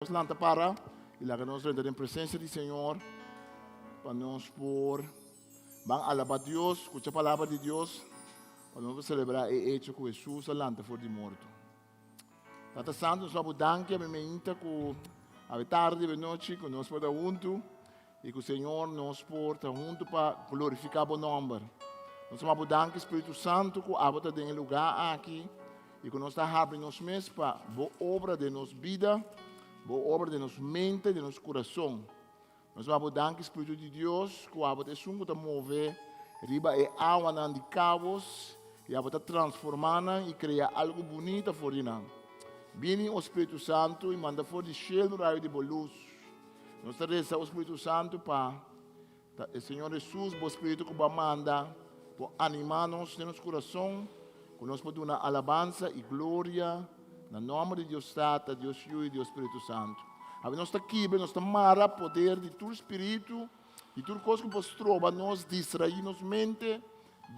Nos lanta para y laga nos drenta den presencia di Señor pa nos por ban alaba Dios, escucha palabra di Dios, pa nos por celebra e hecho cu Jesús a lanta for di morto. Tata Santo, nos babu danki a mi meinta cu awe tarde, awe nochi, cu nos por ta hunto y cu Señor nos por ta hunto pa glorifica bo nomber. Nos babu danki Spiritu Santo cu abo ta den e lugar aki I ku nos ta habri nos mes pa Bo obra den nos bida, Bo obra den nos mente, den nos kurason. Nos ta Bo danki, Spiritu di Dios, ku abo ta esun ku ta move riba e awanan di kabos i abo ta transformá nan i krea algu bunita for di nan. Bini, o Spiritu Santu, i manda for di shelu rayo di Bo lus. Nos ta resa, o Spiritu Santu, pa. Ta e Señor Hesus, bo Spiritu ku bo a manda, por animá nos den nos kurason, ku nos por duna alabansa i gloria na nòmber di Dios Tata, Dios Yu i Dios Spiritu Santu. Awe nos ta kibra, nos ta mara poder di tur spiritu, di tur kos ku por stroba nos, distraí nos mente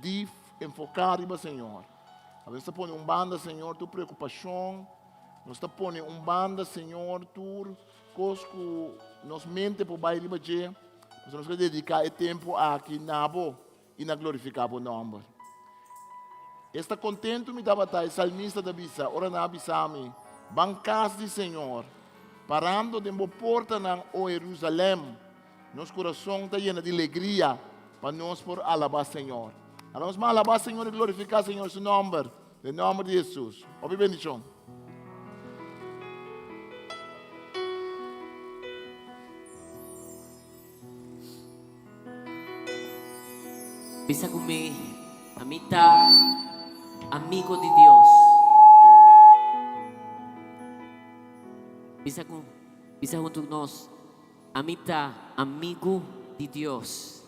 di enfoká riba Señor. Awe nos ta pone un banda, Señor, tur preokupashon, nos ta pone un banda, Señor, tur Kos ku nos mente por bai riba dje, pasobra nos ke dediká e tempu aki na bo i na glorifiká bo nòmber. Esta kontentu mi tabata, e salmista ta bisa, ora nan a bisa mi, Ban kas di Señor. Parando den bo portanan, o Herusalèm, nos kurason ta yena di legria pa nos por alabá Señor. Ala nos mas alabá Señor i glorifiká Señor su nòmber, den nòmber di Hesus. Hopi bendishon. Bisa ku mi, Ami ta amigo di Dios. Bisa ku, bisa huntu ku nos, Ami ta amigu di Dios.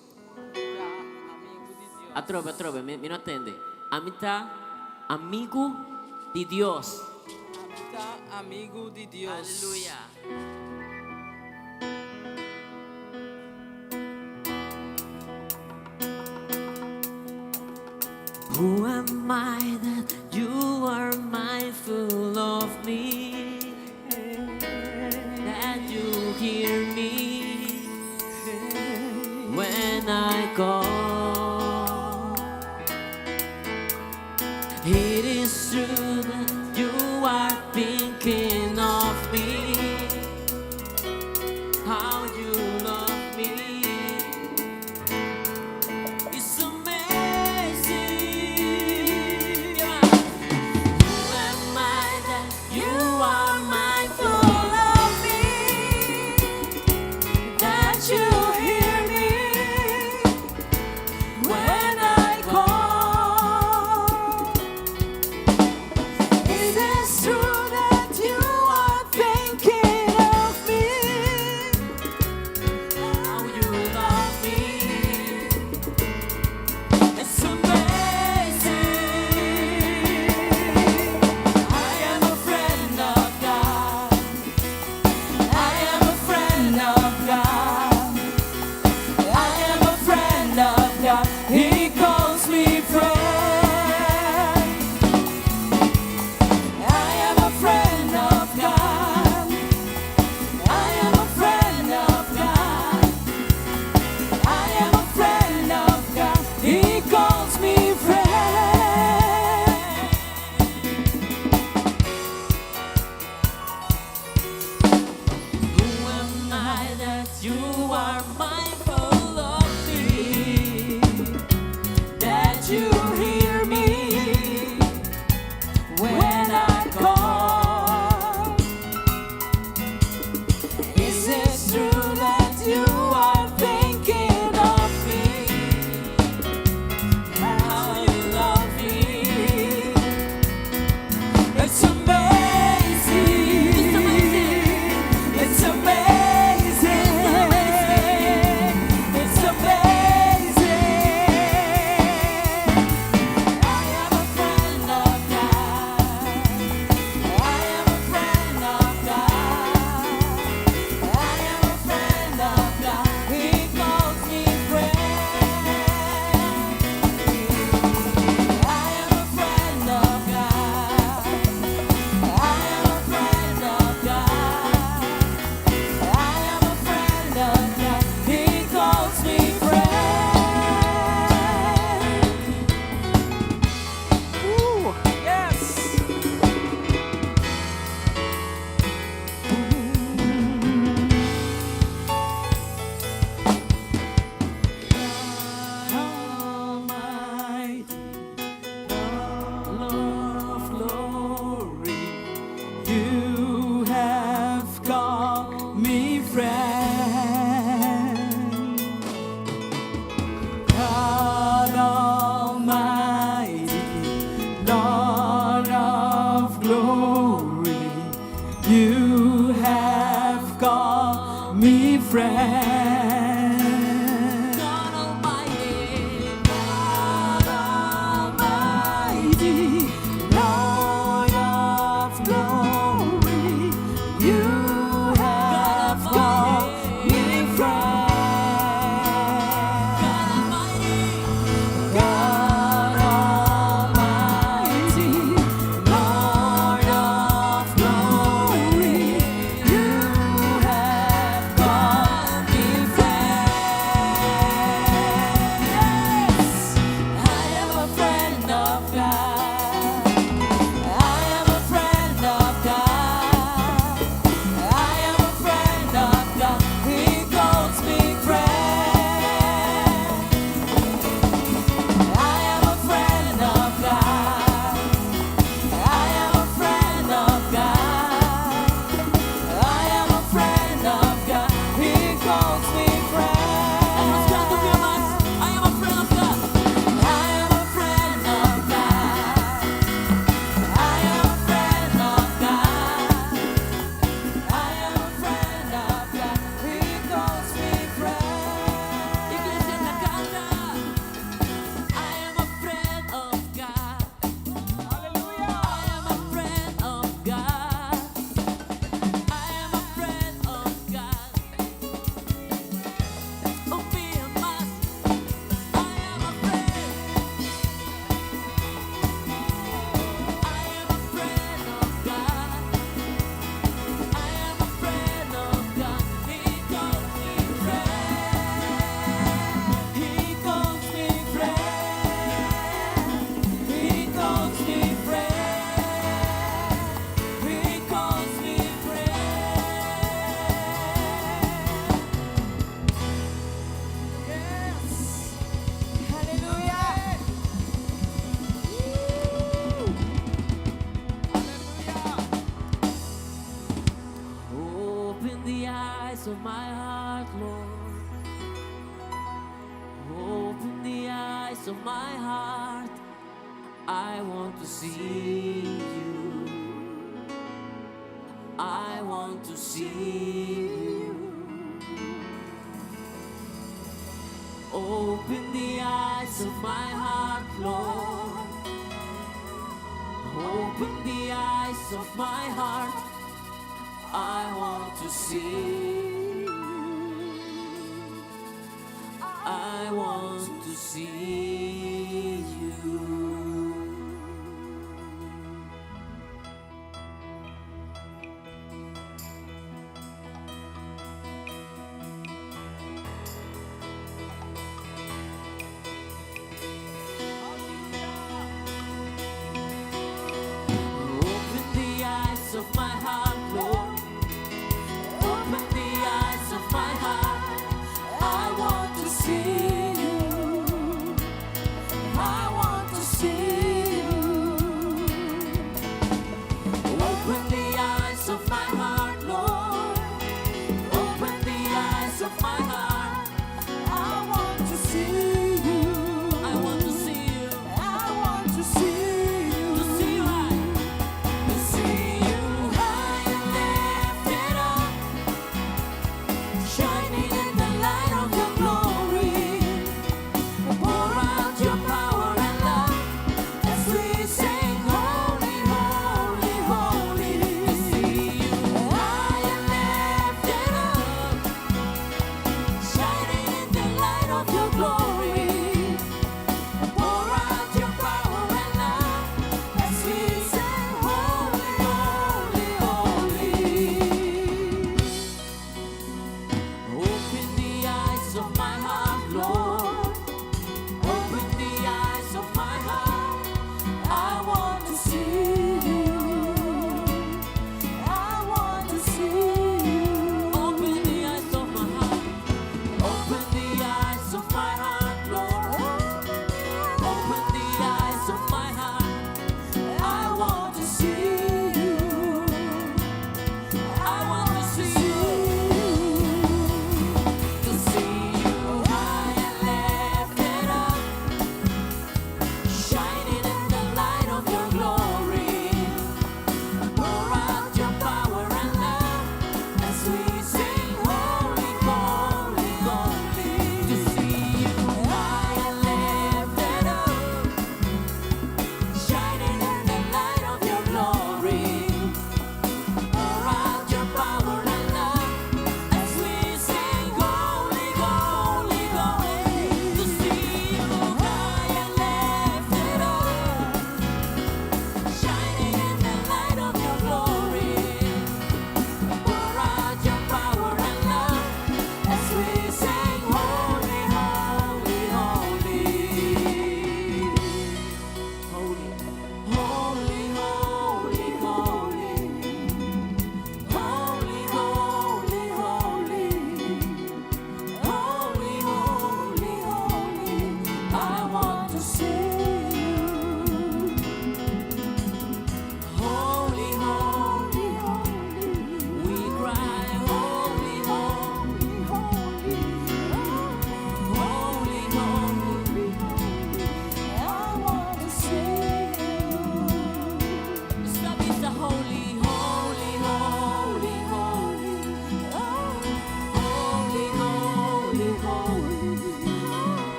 Atrobe, atrobe, mi, mi no atende. Ami ta amigu di Dios. Ami ta amigu di Dios. Aleluya. Who am I that you are mindful of me? That you hear me when I call. It is true that you are thinking of me. How you love me. It's amazing. Who am I that you Friend. God Almighty, God Almighty, Lord of glory, you have called me friend. God Almighty, Lord of glory, you have called me friend. Yes, I am a friend of God. I am a friend of God. I am a friend of God. He calls me friend. I am a friend of God. I am a friend of God. I am a friend of God. He calls me friend. I am a friend of God. I am a friend of God. I am a friend of God. I am a friend of God. He calls me friend. Iglesia ta kanta. I am a friend of God. I am a friend of God. I am a friend of God. Un dia mas. I am a friend. I am a friend of God. I am a friend of God. He calls me friend. He calls me friend. He calls me friend. He calls me friend. Yes. Hallelujah. Aleluya. Open the eyes of my heart, Lord. Open the eyes of my heart. I want to see you. I want to see you. Open the eyes of my heart, Lord. Open the eyes of my heart. I want to see you. I want to see you. Open the eyes of my heart, Lord. Open the eyes of my heart. I want to see you.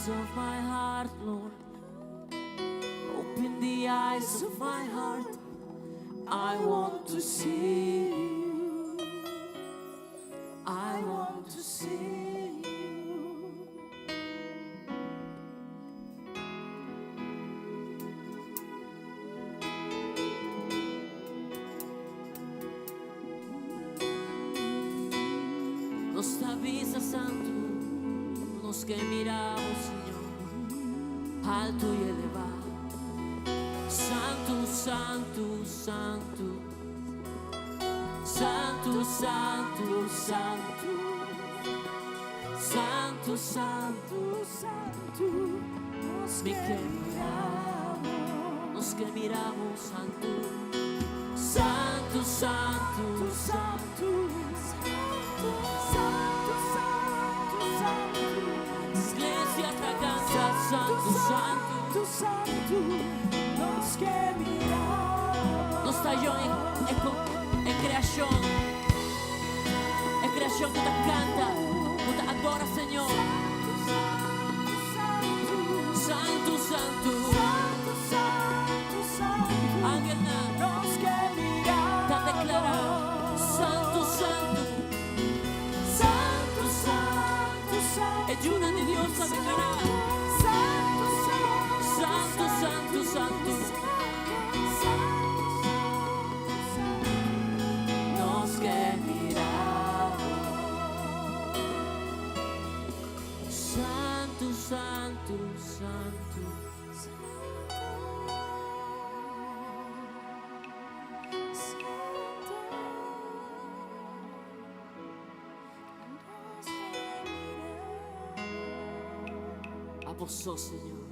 eyes of my heart, Lord. Open the eyes of my heart. I want to see you. I want to see you. Nos ta bisa santu, nos ke mira bo, Señor, haltu i elevá. Santu, santu, santu. Santu, santu, santu. Santu, santu, Santu, nos Mi ke ke mira bo. Nos ke mira bo, santu. Santu, santu, Santu, santu, santu, santu. Iglesia ta kanta, santu, santu. Santu, santu, nos ke mira bo. Nos ta den, den kreashon. E kreashon ku ta kanta, ku ta adorá Señor. Santu, santu, Santu, santu. santu, santu, santu. Angelnan Nos ke mira ta deklará. Santu, santu. Santu, santu, santu. E yunan di Dios ta deklará. Santu, santu, Santu, santu, santu. Santu, santu, santu. Nos ke mira bo. Santu, santu, santu. Santu, nos ke mira bo. Abo so, Señor.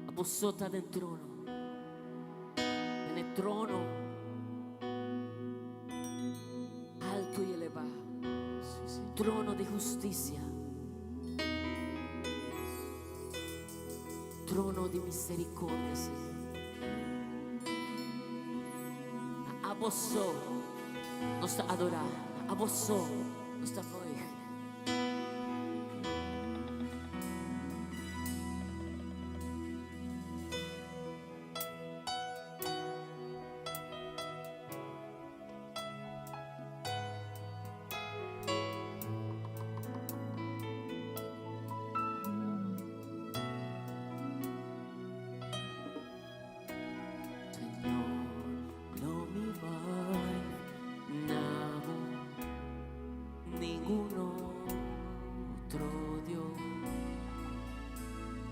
Abo so ta den trono. Den trono haltu i elevá. Trono di hustisia. Trono di miserikòrdia, Señor. Abo so nos ta adorá. Abo so nos ta buig. Señor, lo mi bai na bo ningun otro Dios,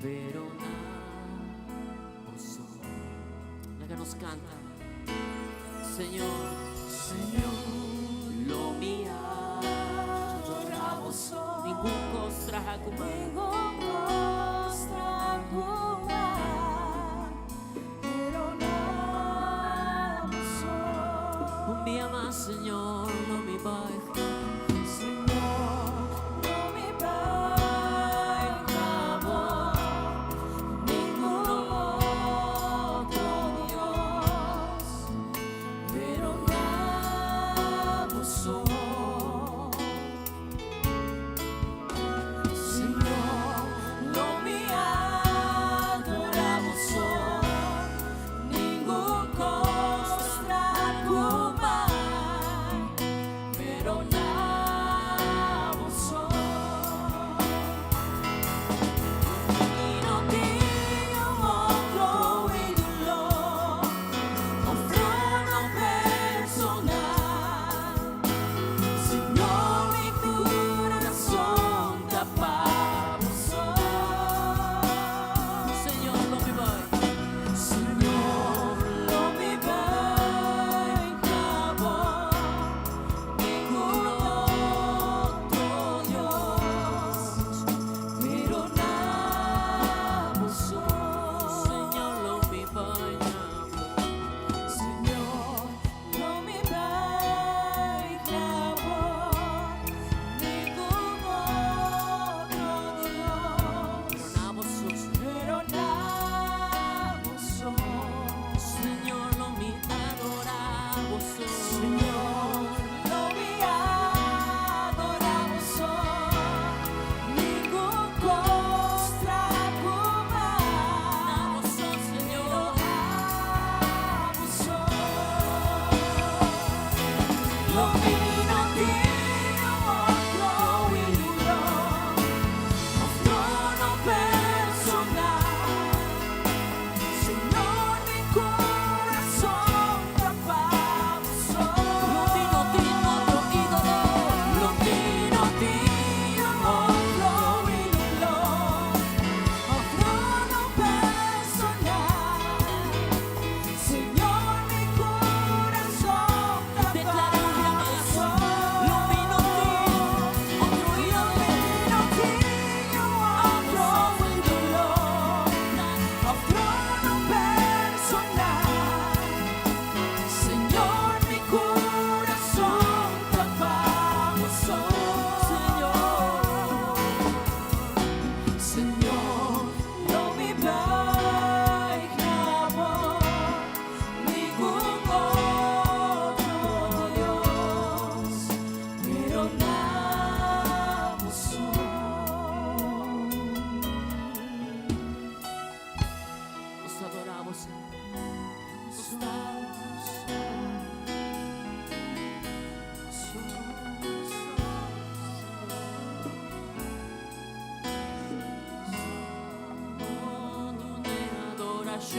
pero na bo so. Laga nos kanta. Señor, Señor, lo mi adorá bo so. Ningun kos traha ku man. Ningun kos traha ku man, pero na bo so. Un dia mas, Señor, lo mi bai. Señor, lo mi bai na bo, ningun otro Dios, pero na bo so. Señor,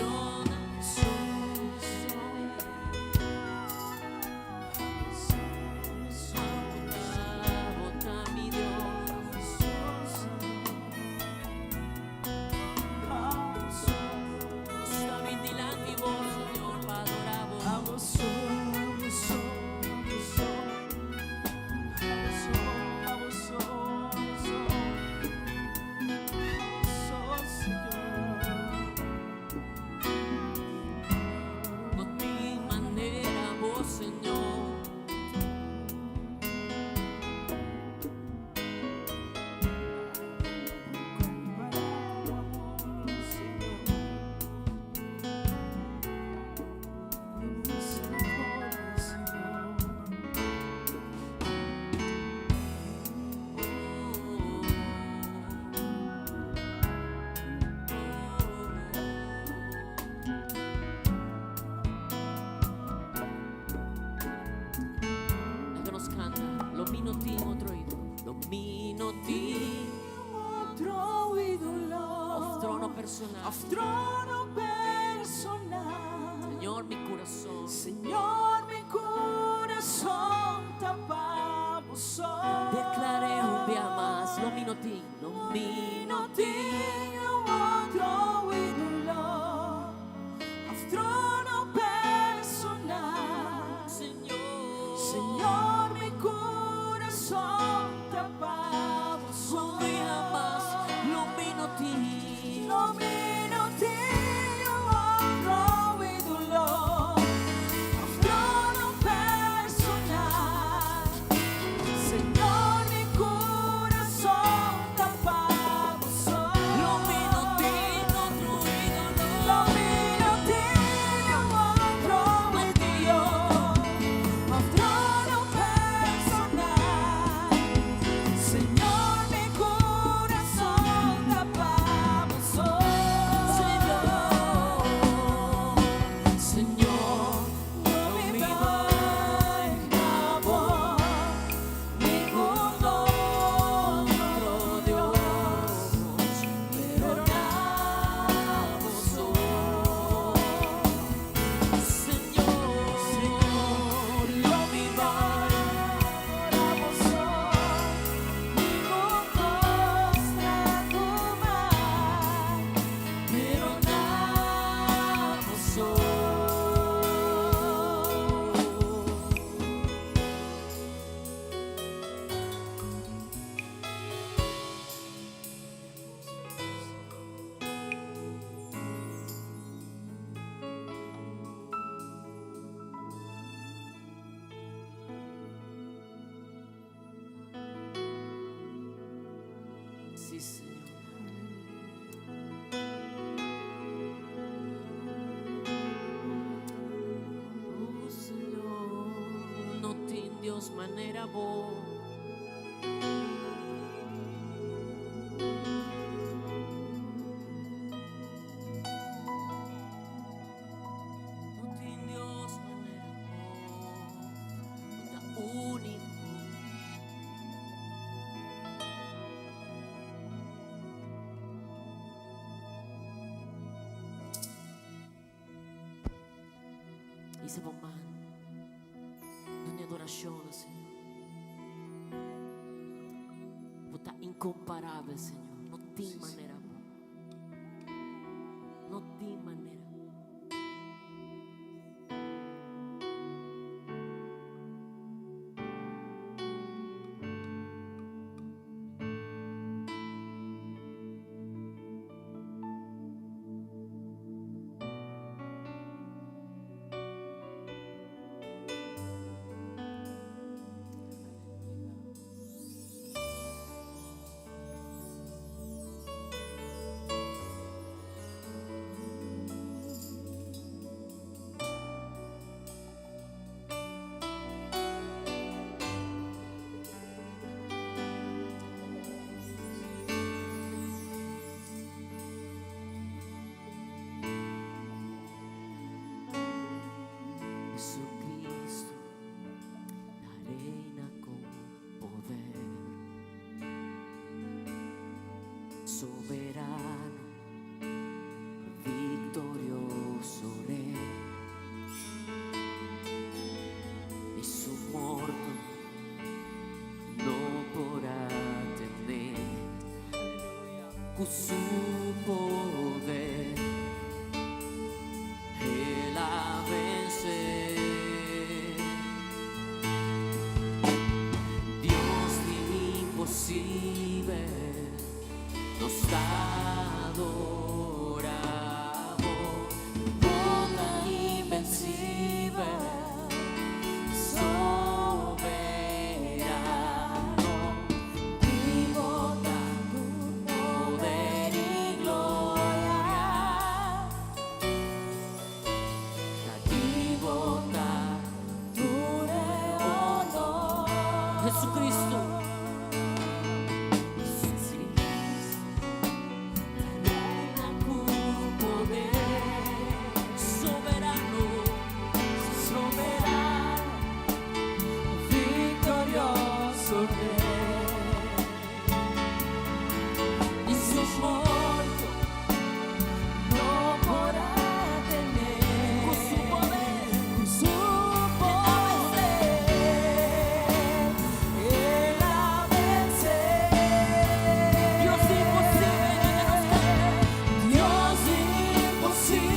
adorashon. Abo ta mi Dios. Nos ta bin dilanti bo, Señor, pa adorá bo. Abo so, abo so, abo so. Abo so, abo so, abo so. Abo so, Señor. No tin manera bo, Señor. Comparar tu amor, Señor. Tu misericordia, Señor. Laga nos kanta. Lo mi no tin otro ídolo. Lo mi no tin Otro ídolo. Òf trono personal. Òf trono personal. Señor, mi kurason. Señor, mi kurason ta pa bo. Deklar'é un dia mas. Lo mi no tin. Lo mi no No tin otro ídolo. Òf trono personal. Señor. Señor, mi kurason ta pa bo. Un dia mas. Lo mi no tin. Lo mi no tin otro ídolo. Òf trono personal. Señor, mi kurason ta pa bo. Lo mi no tin otro ídolo. Lo mi no tin otro ídolo. Òf trono personal. Señor, mi kurason ta pa bo. Señor, Señor, No mi bai pa ningún otro Dios, pero na bo so. Señor, Señor, lo mi bai pa bo so, ningun kos pero na bo so. Sí, Señor. Oh, Señor, no tin Dios manera bo. No tin Dios manera bo. Ta úniko. Hisa bo man. Duna adorashon, Señor. Bo ta inkomparabel, Señor. No tin manera bo. No tin manera. su poder El a vence. Dios di imposibel nos ta adora Bo, Bo ta invencibel, soberano. Di Bo ta poder y gloria. Di Bo ta tur honor. Jesucristo. Jesucristo. Reina cu poder, soberano, soberano, victorioso Rey. Y su morto no podrá tener. Cu su poder, cu su poder, El a vence. Dios imposibel, Dios imposibel,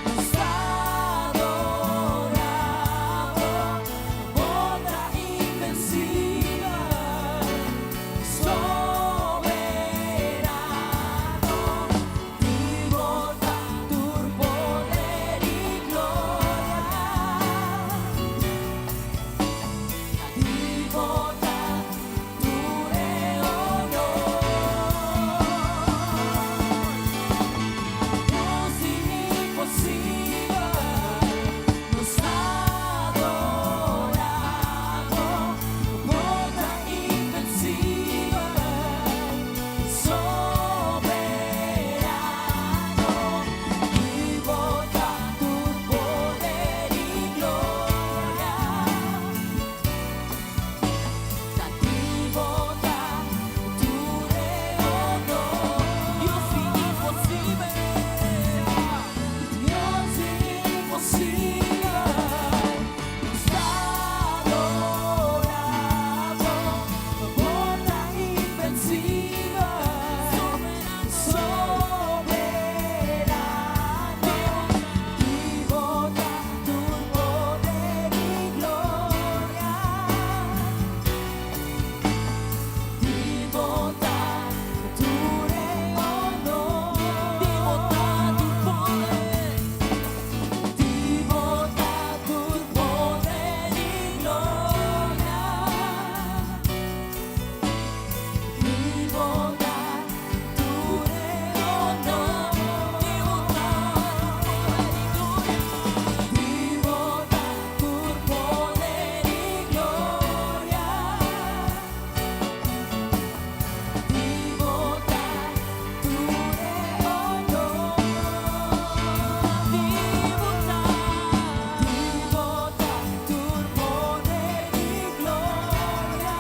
nos ta adora Bo, Bo ta invencibel, soberano, di Bo ta tur poder y gloria. Di Bo ta tur honor. Dios imposibel, nos ta adora Bo, Bo ta invencibel, soberano, di Bo ta tur poder y gloria. Di Bo ta tur honor. Dios imposibel, Dios imposibel, nos ta adora Bo, Bo ta invencibel, soberano, di Bo ta tur poder y gloria. Di Bo ta tur honor. Di Bo ta tur poder. Di Bo ta tur poder y gloria. Di Bo ta tur honor. Di Bo ta Di Bo ta tur poder y gloria. Di Bo ta tur honor. Di Bo ta, di Bo ta tur poder y gloria.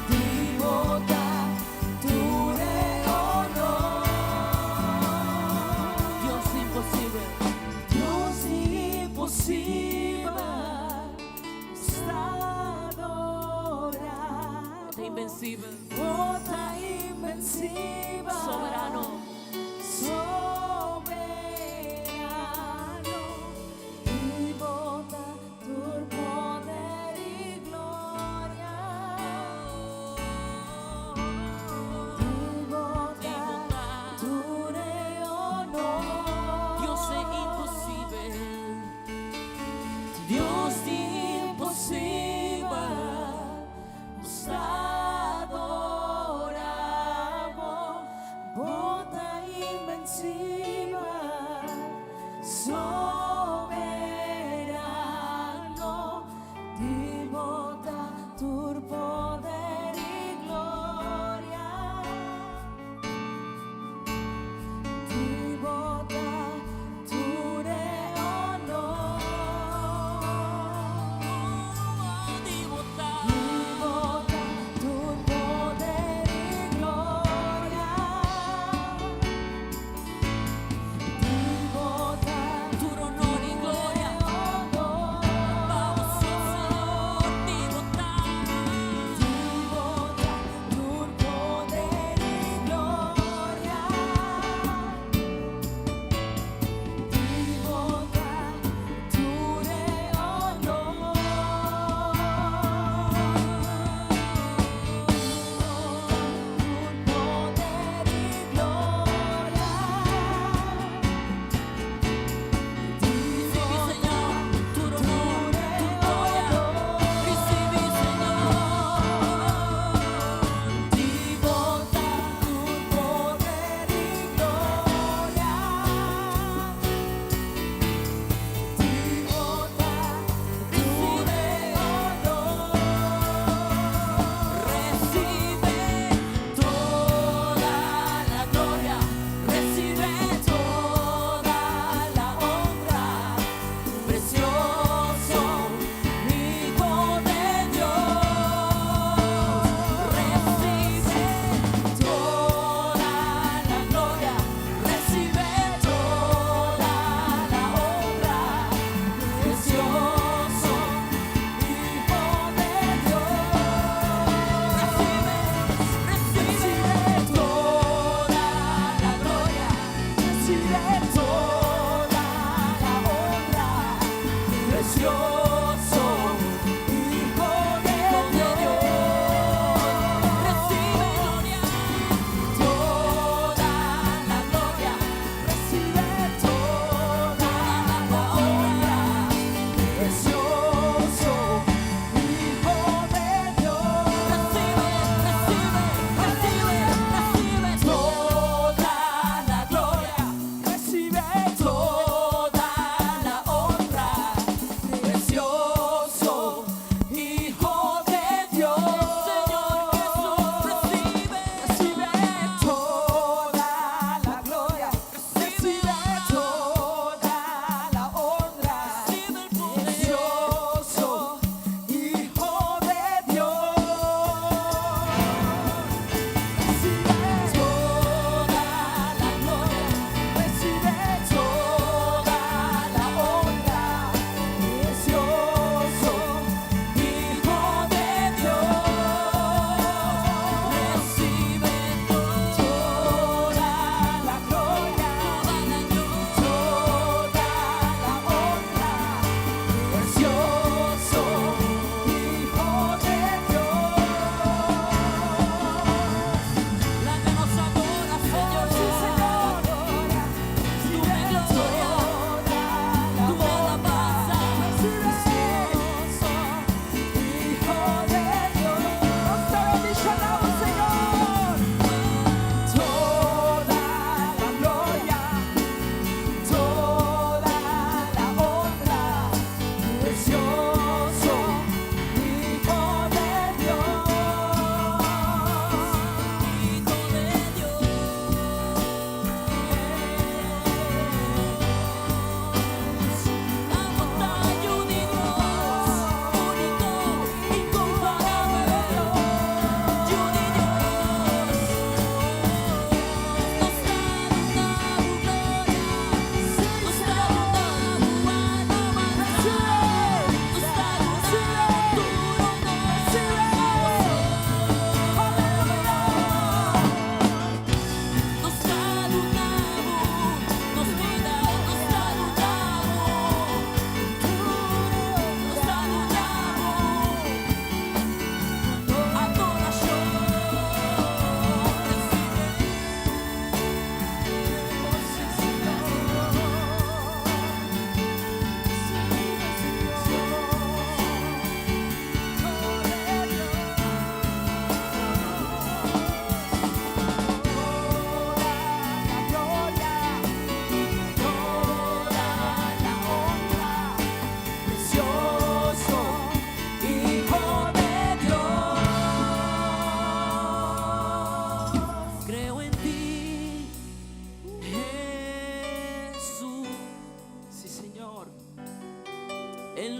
Di Bo ta tur honor. Dios imposibel, Dios imposibel, nos ta adora Bo. Ta invencibel, Bo ta invencibel, soberano, soberano, Di Bo ta tur poder y gloria. Di Bo ta tur honor. Dios imposibel, Dios imposibel, nos ta adora Bo, Bo ta invencibel.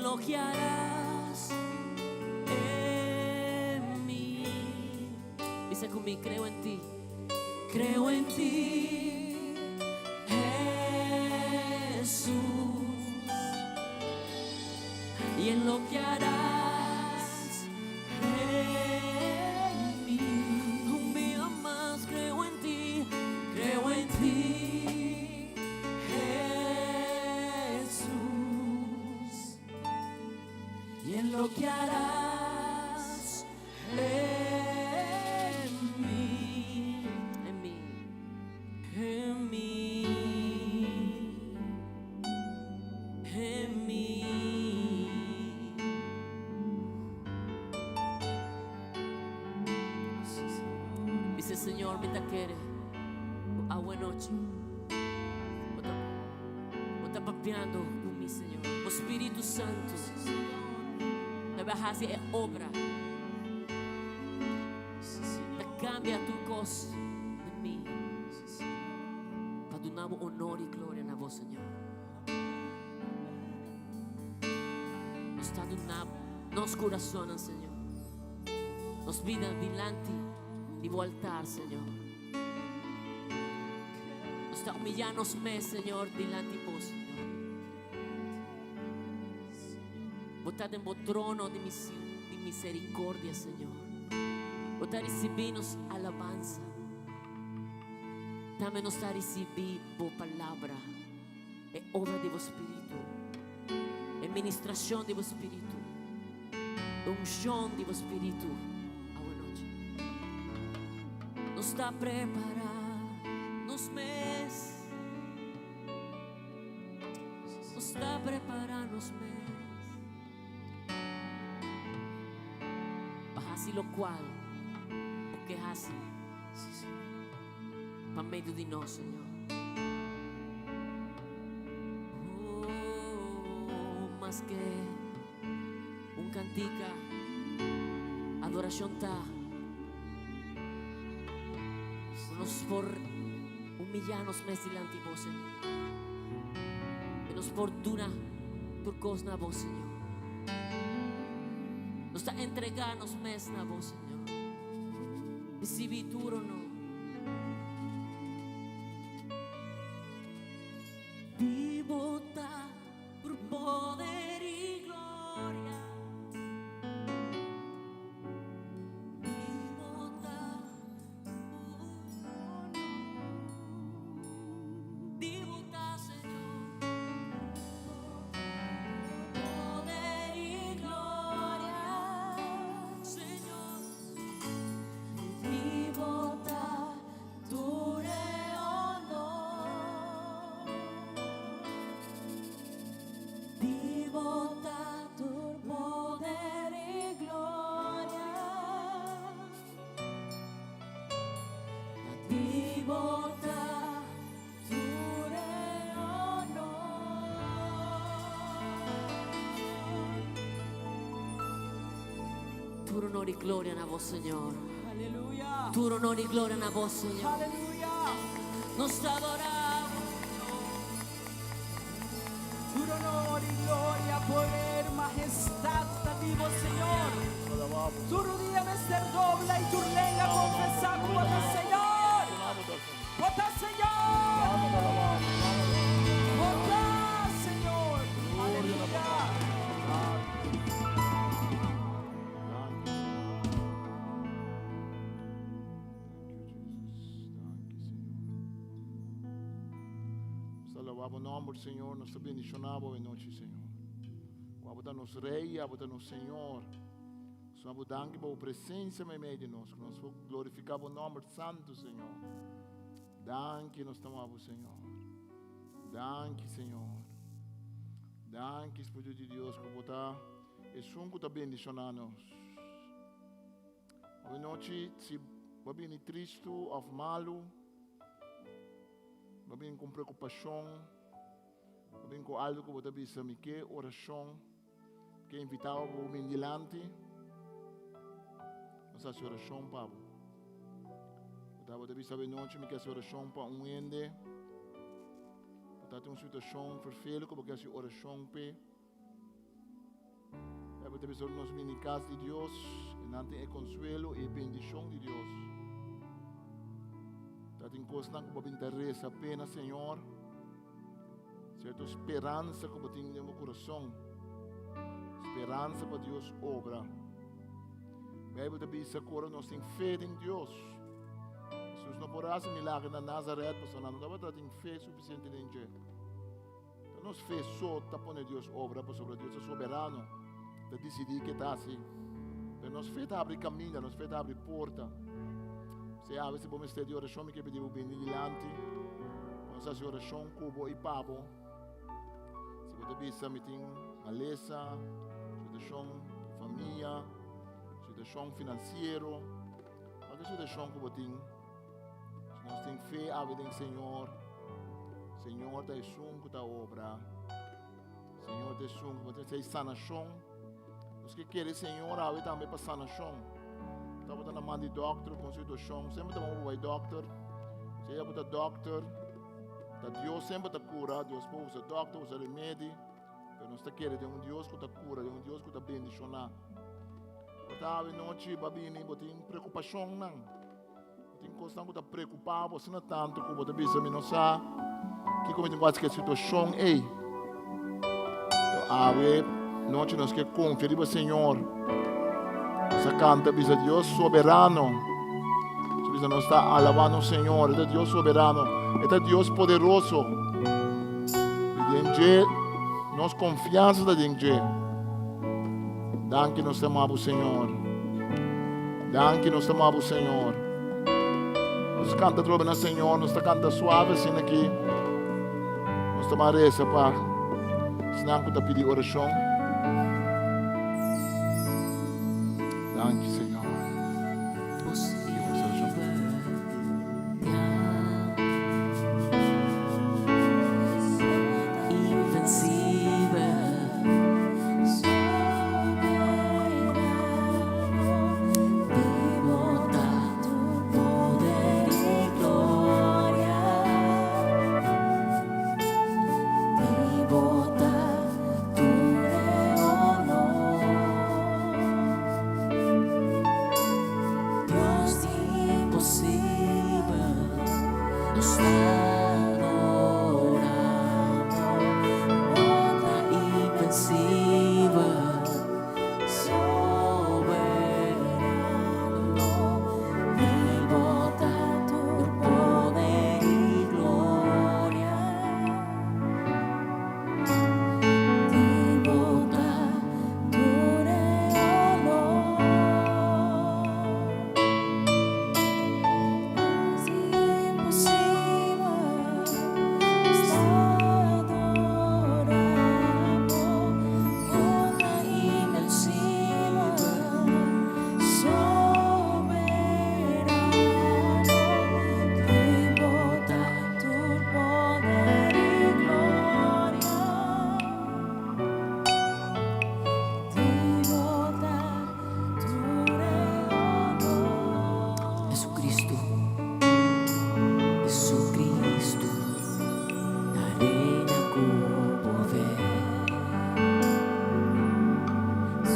lo que harás en mí. Bisa cu mi, creo en ti. Creo en ti, Jesús. Y en lo que harás en mí. Un día más creo en ti, creo en ti, Jesús. Y en lo que harás en mí, en mí, en mí, en mí. Dice Señor, mi ta kere, awe nochi. Bo ta papiando cu mi, Señor. O Spirito Santo, ta bay haci e obra. Ta cambia tur cos den mi. Pa duna bo honor y gloria na bo, Señor. Nos ta duna nos corazonnan, Señor. Nos bida dilanti di bo altar, Señor. Nos ta humilla nos mes, Señor, dilanti bo, Señor. Bo ta den bo trono di di misericordia, Señor. Bo ta ricibi nos alabanza. Tambe nos ta ricibi bo palabra, e obra di bo Spirito, e ministracion di bo Spirito, e uncion di bo Spirito awe nochi. Nos ta prepara nos mes. Nos ta prepara nos mes. Pa haci locual bo ke haci pa medio di nos, Señor. Oh, maske un cantica, adoracion ta nos por humilla nos mes dilanti bo, Señor. Que nos por duna tur cos na bo, Señor. Nos ta entrega nos mes na bo, Señor. Recibi tur honor. Di bo ta tur poder y gloria. Di bo ta tur honor. Di bo ta, Señor, poder y gloria, Señor. Di bo ta tur honor. Di bo ta tur poder y gloria. Di bo ta tur honor. Tur honor y gloria na bo, Señor. Aleluya. Tur honor y gloria na bo, Señor. Aleluya. Nos adoramos. Tur honor y gloria, poder, majestad, ta di bo, Señor. Tur rudia mester dobla y tur lenga confesa cu Bo ta Señor. Bo ta Señor. Bo ta Señor. Aleluya. Danki, Señor. Thank you, Jesus. Danki, Señor. Nos ta alabá bo nòmber, Señor. Nos ta bendishoná bo anochi, Señor. Ku abo ta nos Rei, abo ta nos Señor. Nos bo danki pa bo presensia meimei di nos. Ku nos por glorifiká bo nòmber santu, Señor. Danki nos ta bo, Señor. Danki, Señor. Danki, Spiritu di Dios, ku bo ta esun ku ta bendishoná nos. Anochi, si bo bini tristu òf malu, bo bini ku preokupashon, bo bini ku algu ku bo ta bisa mi ke orashon, ke invitá bo bin dilanti, nos hasi orashon pa bo. Bo ta bisa anochi mi ke hasi orashon pa un hende, bo ta tin un situashon ferfelu ku bo ke hasi orashon p'e. Bijbel ta bisa ora nos bini kas di Dios, e nan tin e konsuelo i e bendishon di Dios. Ta tin kosnan ku bo bin ta resa p'e na Señor, sierto speransa ku bo tin den bo kurason, speransa pa Dios obra. Bijbel ta bisa ku ora nos tin fe den Dios, Jesus no por hasi milager na Nazaret pasobra nan no tabata tin fe sufisiente den dje. Ta nos fe so ta pone Dios obra pasobra Dios ta soberano, ta disidí ke ta hasi. Pero nos fe ta habri kaminda, nos fe ta habri porta. Si awe si bo mester di orashon, mi ke pidi bo bini dilanti. Nos hasi orashon ku bo i pa bo. Si bo ta bisa mi tin malesa, situashon di famia, situashon finansiero, kualke situashon ku bo tin, Si nos tin fe awe den Señor, Señor ta esun ku ta obra. Señor ta esun ku ta sei sanashon. Nos ke kere Señor awe tambe pa sanashon. Tabata na man di dokter kon situashon. Semper ta bon bai dokter. Sea bo ta dokter, ta Dios semper ta kura. Dios por usa dokter, usa remedi. Pero nos ta kere den un Dios ku ta kura, den un Dios ku ta bendishoná. Por ta awe nochi ba bini, bo tin preokupashonnan. Tin kosnan ku ta preokupá bo asina tantu ku bo ta bisa mi no sa kiko mi tin ku hasi ku e situashon ei. Pero awe nochi nos ke konfia riba Señor. Nos a kanta bisa Dios soberano. Nos bisa nos ta alabá nos Señor. E ta Dios soberano. E ta Dios poderoso. I den dje nos konfiansa ta den dje. Danki nos ta ama bo Señor. Danki nos ta ama bo Señor. Nos canta trobe na Señor, nos ta canta suave asina aki. Nos ta ma reza pa esnan ku ta pidi oracion. Danki Señor. Jesucristo, Jesucristo, ta reina cu poder,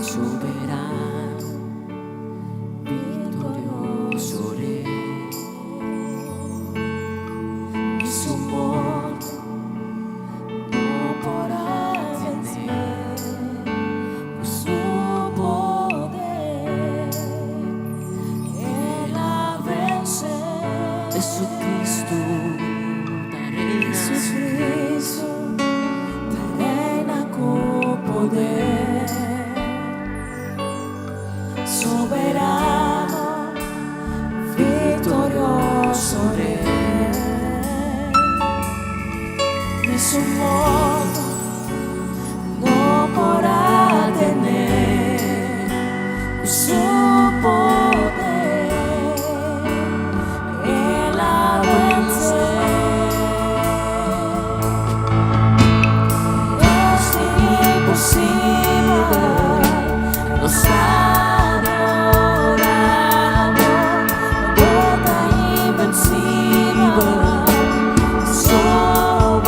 soberano, victorioso Rey. Mi su morto no por a vencer cu su poder El a vence. Jesucristo ta reina. Jesucristo ta reina cu poder. Soberano, victorioso Rey. Ni su morto no por a tener cu su poder El a vencer. Dios imposible nos adoramos, Bo ta invencible, soberano.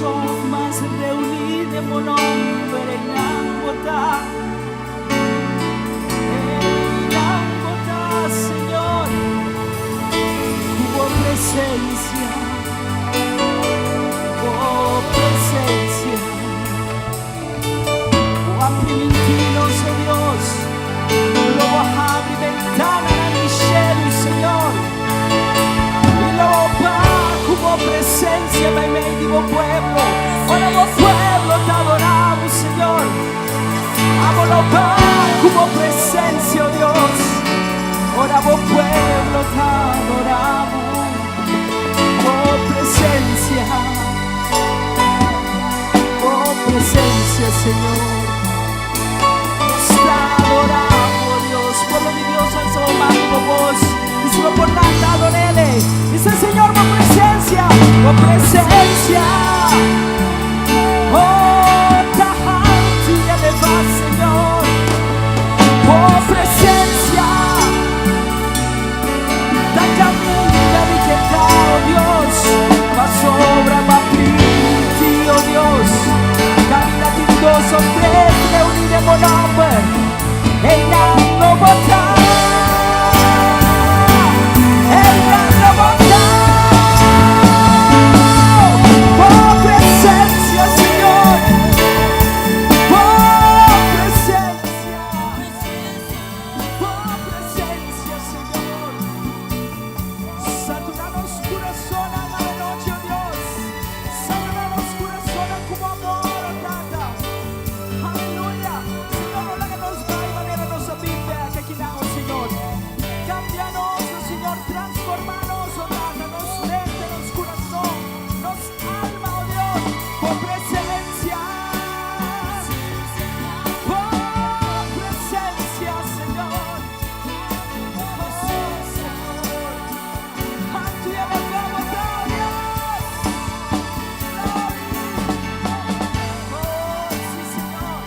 Dos òf mas reuní den bo nòmber, einan bo ta. Einan bo ta, Señor, ku bo presensia, bo presensia. Bo a primintí nos, o Dios, lo bo habri bentananan di shelu, Señor, i lo bo baha ku bo presensia meimei di bo pueblo. Ora bo pueblo ta adorá bo, Señor, abo lo baha ku bo presensia, o Dios. Ora bo pueblo ta adorá bo, bo presensia. Bo presencia, Señor. Nos ta adorá bo, Dios. Pueblo di Dios, alza bo man y bo voz. Y si bo por lanta, adorele. Dice, Señor, bo presencia, bo presencia. Oh, ta haltu y elevá, Señor. Bo presencia. Ta caminda mi ke ta, oh Dios, pasobra b'a primintí, oh Dios. Caminda tin dos of tres reuní den bo nomber, einan lo bo ta. Einan lo bo ta. Bo presencia, Señor, bo presencia. Bo presencia, Señor. Satura nos curasonnan anochi, oh Dios. Satura nos curasonnan cu bo amor, oh Tata. Aleluya. Señor, no laga nos bai manera nos a bin bek akinan, oh Señor. Cambia nos, oh Señor. Transforma nos, oh Tata, nos mente, nos curason, nos alma, oh Dios. Bo presencia. Bo presencia, Señor. Oh, Señor. Alto y elevado ta, Dios. Glory. Oh, sí, Señor.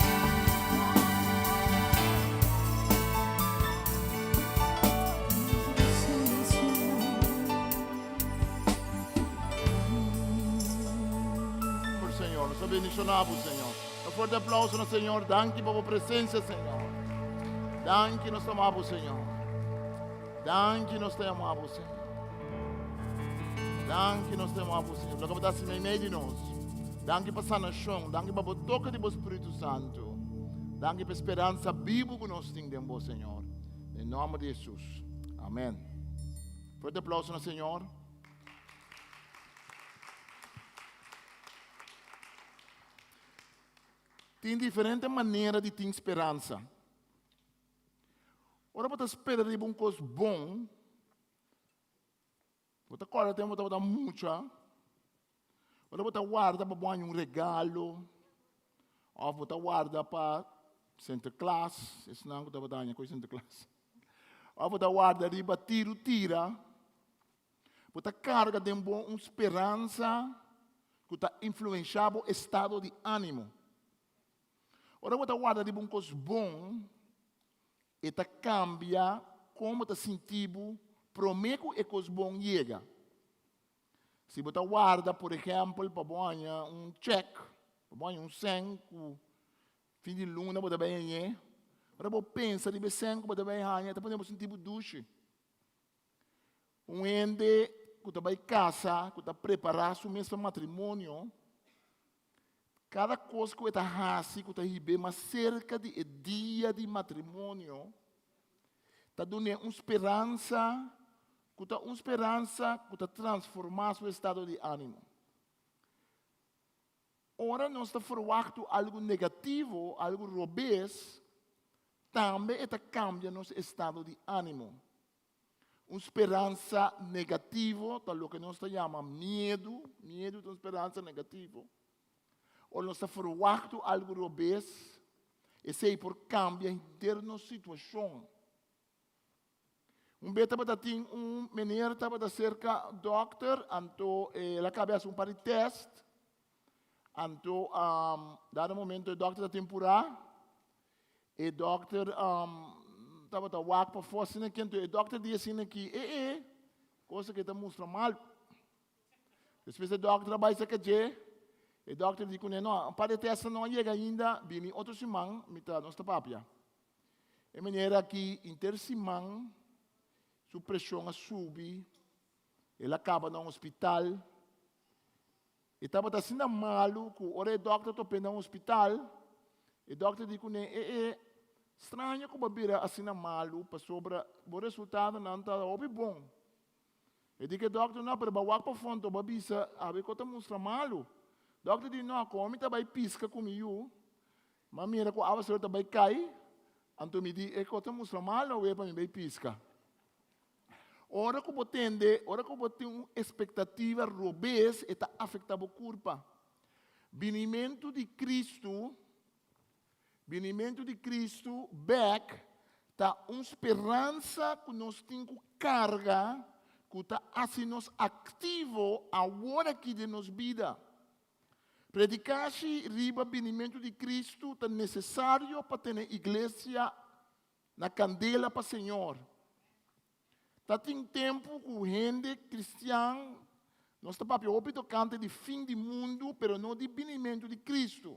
Por Señor, nos ta bendiciona bo, Señor. Un fuerte aplauso na Señor. Danki pa bo presencia, Señor. Danki nos ta ama bo, Señor. Danki nos ta ama bo, Señor. Danki nos ta ama bo, Señor. Loke bo ta hasi meimei di nos. Danki pa sanacion. Danki pa bo toke di bo Spiritu Santo. Danki pa speransa bibu ku nos tin den bo, Señor. Den nomber di Jesus. Amen. Fuerte aplauso na Señor. Tin diferente manera di tin speransa. Ora bo ta spera riba un kos bon, bo ta kòrda tempu bo tabata mucha, ora bo ta warda pa bo haña un regalo, òf bo ta warda pa Sinterklaas, esnan ku tabata haña kos di Sinterklaas, òf bo ta warda riba tiru tira, Bo ta karga den bo un speransa ku ta influenshá bo estado di ánimo. Ora bo ta warda riba un kos bon, e ta kambia kon bo ta sinti bo promé ku e kos bon yega. Si bo ta warda, por ehèmpel, pa bo haña un chèk, pa bo haña un sèn ku fin di luna bo ta bai hañ'é, ora bo pensa riba e sèn ku bo ta bai haña, e ta pone bo sinti bo dushi. Un hende ku ta bai kasa, ku ta prepará su mes pa matrimonio, kada kos ku e ta hasi ku ta hib'é mas serka di e dia di matrimonio, ta dun'é un speransa ku ta un speransa ku ta transformá su estado di ánimo. Ora nos ta ferwachtu algu negativo, algu robes, tambe e ta kambia nos estado di ánimo. Un speransa negativo ta loke nos ta yama miedu, miedu ta un speransa negativo. Ora nos ta ferwachtu algu robes, esei por kambia henter nos situashon. Un bes tabata tin un meneer tabata serka dokter, anto el a kaba hasi un par di test, anto dado momento e dokter ta tin purá, e dokter tabata wak pafó asina aki, anto e dokter di asina aki, e e, kos aki ta mustra mal. Despues e dokter a bai serka dje. E dòkter di kuné, No, un par di tèstnan no a yega ainda, bini otro siman, mi ta, nos ta papia. E manera aki inter siman su preshon a subi, el a kaba na un hospital. E tabata asina malu ku ora e dòkter top'é na un hospital, e dòkter di kuné, E e straño ku bo a bira asina malu pasobra bo resultadonan ta hopi bon. E di ku e dòkter, No, pero bo a wak pa fonto, bo a bisa awe ku ta mustra malu. Dòkter di, No, komo mi ta bai piska ku mi yu, m'a mira ku awaseru ta bai kai, anto mi di e kos ta mustra malu awe pa mi bai piska. Ora ku bo tende, ora ku bo tin un espektativa robes, e ta afektá bo kurpa. Binimentu di Kristu, binimentu di Kristu bèk ta un speransa ku nos tin ku karga ku ta hasi nos aktivo awor aki den nos bida. Predikashi riba binimentu di Kristu ta nesesario pa tene iglesia Na kandela pa Señor. Ta tin tempu ku hende kristian nos ta papia hopi tokante di fin di mundu pero no di binimentu di Kristu.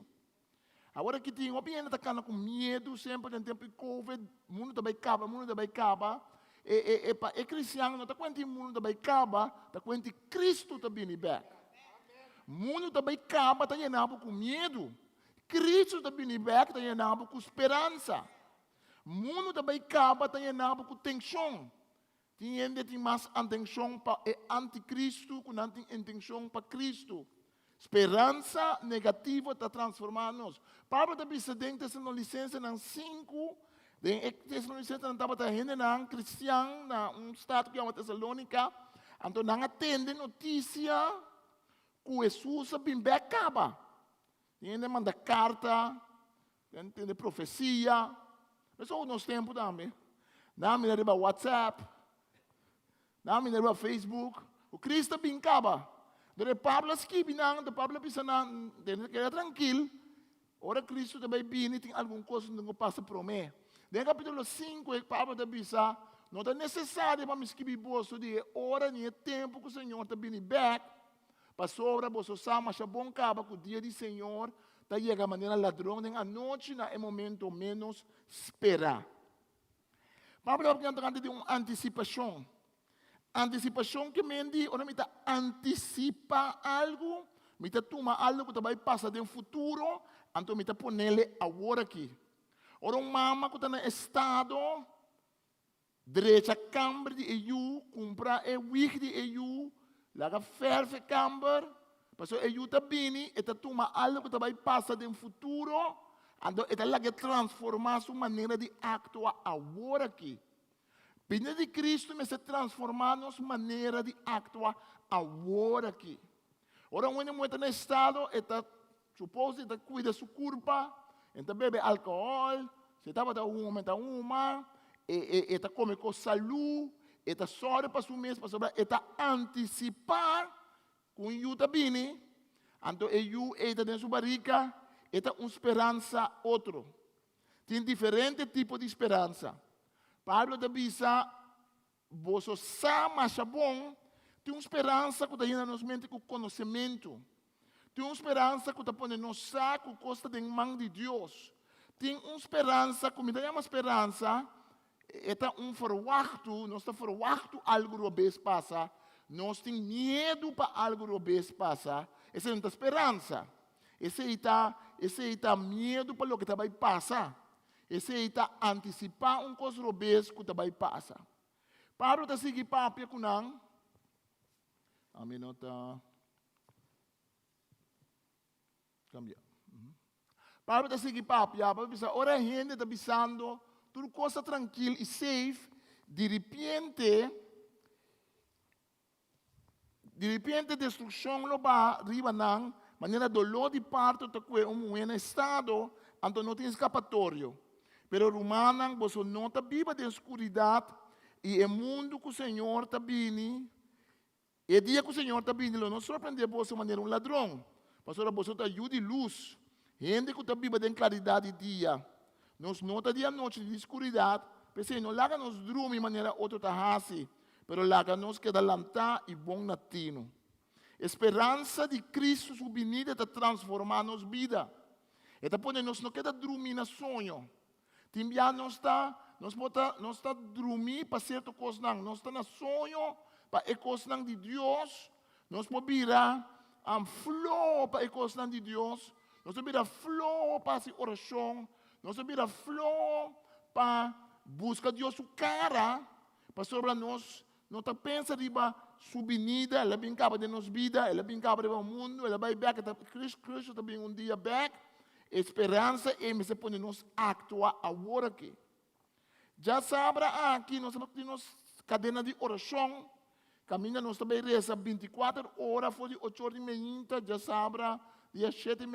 Awor aki tin hopi hende ta kana ku miedu semper den tempu di covid, mundu ta bai kaba, mundu ta bai kaba. E e e pa e kristian no ta kuenti mundu ta bai kaba, ta kuenti Kristu ta bini bèk. Mundu ta bai kaba ta yena bo ku miedu. Kristu ta bini bèk ta yena bo ku speransa. Mundu ta bai kaba ta yena bo ku tenshon. Tin hende tin mas antenshon pa e antikristu ku nan tin intenshon pa Kristu. Speransa negativo ta transformá nos. Pablo ta bisa den Tesalonisensenan 5, den e Tesalonisensenan tabata hendenan kristian na un stat ku yama Tesalónika, anto nan a tende notisia ku Hesus a bin bèk kaba. Tin hende manda karta, tin hende profesia. Eso nos tempu tambe. Nan mira riba WhatsApp, nan mira riba Facebook, ku Cristo a bin kaba. Dor e Pablo a skibi nan, anto Pablo a bisa nan, tene keda trankil, ora Cristo ta bai bini tin algun kos ku tin ku pasa promé. Den kapítulo 5 Pablo ta bisa, no ta nesesario pa mi skibi boso di e ora ni e tempu ku Señor ta bini bèk, Pasobra boso sa masha bon kaba ku dia di Señor ta yega manera ladron den anochi na e momento ménos sperá. Pablo ta papia tokante di un antisipashon. Antisipashon ke men di ora mi ta antisipá algu, mi ta tuma algu ku ta bai pasa den futuro, anto mi ta ponele awor aki. Ora un mama ku ta na estado Drecha kamber di e yu, kumpra e wig di e yu, laga fèrf e kamber, pasobra e yu ta bini, e ta tuma algu ku ta bai pasa den futuro, anto e ta laga transformá su manera di aktua awor aki. Bini di Kristu mester transformá nos manera di aktua awor aki. Ora un hende muhé ta na estado, e ta Suppose e ta cuida su curpa, e ta bebe alcohol, si e tabata huma e ta huma, e, e, e ta come cos salú, e ta sòru pa su mes pasobra e ta anticipá cu un yu ta bini, anto e yu ei ta den su barica, e ta un speransa otro. Tin diferente tipo di speransa. Pablo ta bisa Boso sa masha bon, tin un speransa ku ta yena nos mente ku konosementu. Tin un speransa ku ta pone nos sa ku kos ta den man di Dios. Tin un speransa ku mi ta yama speransa, e ta un ferwachtu, nos ta ferwachtu algu robes pasa, nos tin miedu pa algu robes pasa, esei no ta speransa. Esei ta, esei ta miedu pa loke ta bai pasa. Esei ta antisipá un kos robes ku ta bai pasa. Pablo ta sigui papia ku nan. Ami no ta kambia. Pablo ta sigui papia, Pablo bisa, ora hende ta bisando tur kos ta trankil i safe, di ripiente Di repente destrukshon lo baha riba nan, manera doló di parto ta kue un muhé na estado, anto no tin skapatorio. Pero rumannan, boso no ta biba den skuridat, i e mundu ku Señor ta bini, e dia ku Señor ta bini lo no sorprendé boso manera un ladron, pasobra boso ta yu di lus, hende ku ta biba den klaridat di dia. Nos no ta di anochi ni di skuridat, p'esei no laga nos drumi manera otro ta hasi, pero laga nos keda lantá i bon na tinu. E speransa di Cristo su binida ta transformá nos bida. E ta pone nos no keda drumí na soño. Tin bia nos ta, nos por ta, nos ta drumí pa sierto kosnan, nos ta na soño pa e kosnan di Dios, nos por bira floho pa e kosnan di Dios, nos ta bira floho pa hasi orashon, nos ta bira floho pa buska Dios su kara, pasobra nos no ta pensa riba su binida, el a bin kaba den nos bida, el a bin kaba riba mundu, el a bai bèk, Cristo ta bin un dia bèk. E speransa ei mester pone nos aktua awor aki. Djasabra aki nos ta tin nos kadena di orashon, kaminda nos ta bai resa bintikuater ora for di ocho or di meinta djasabra dia shete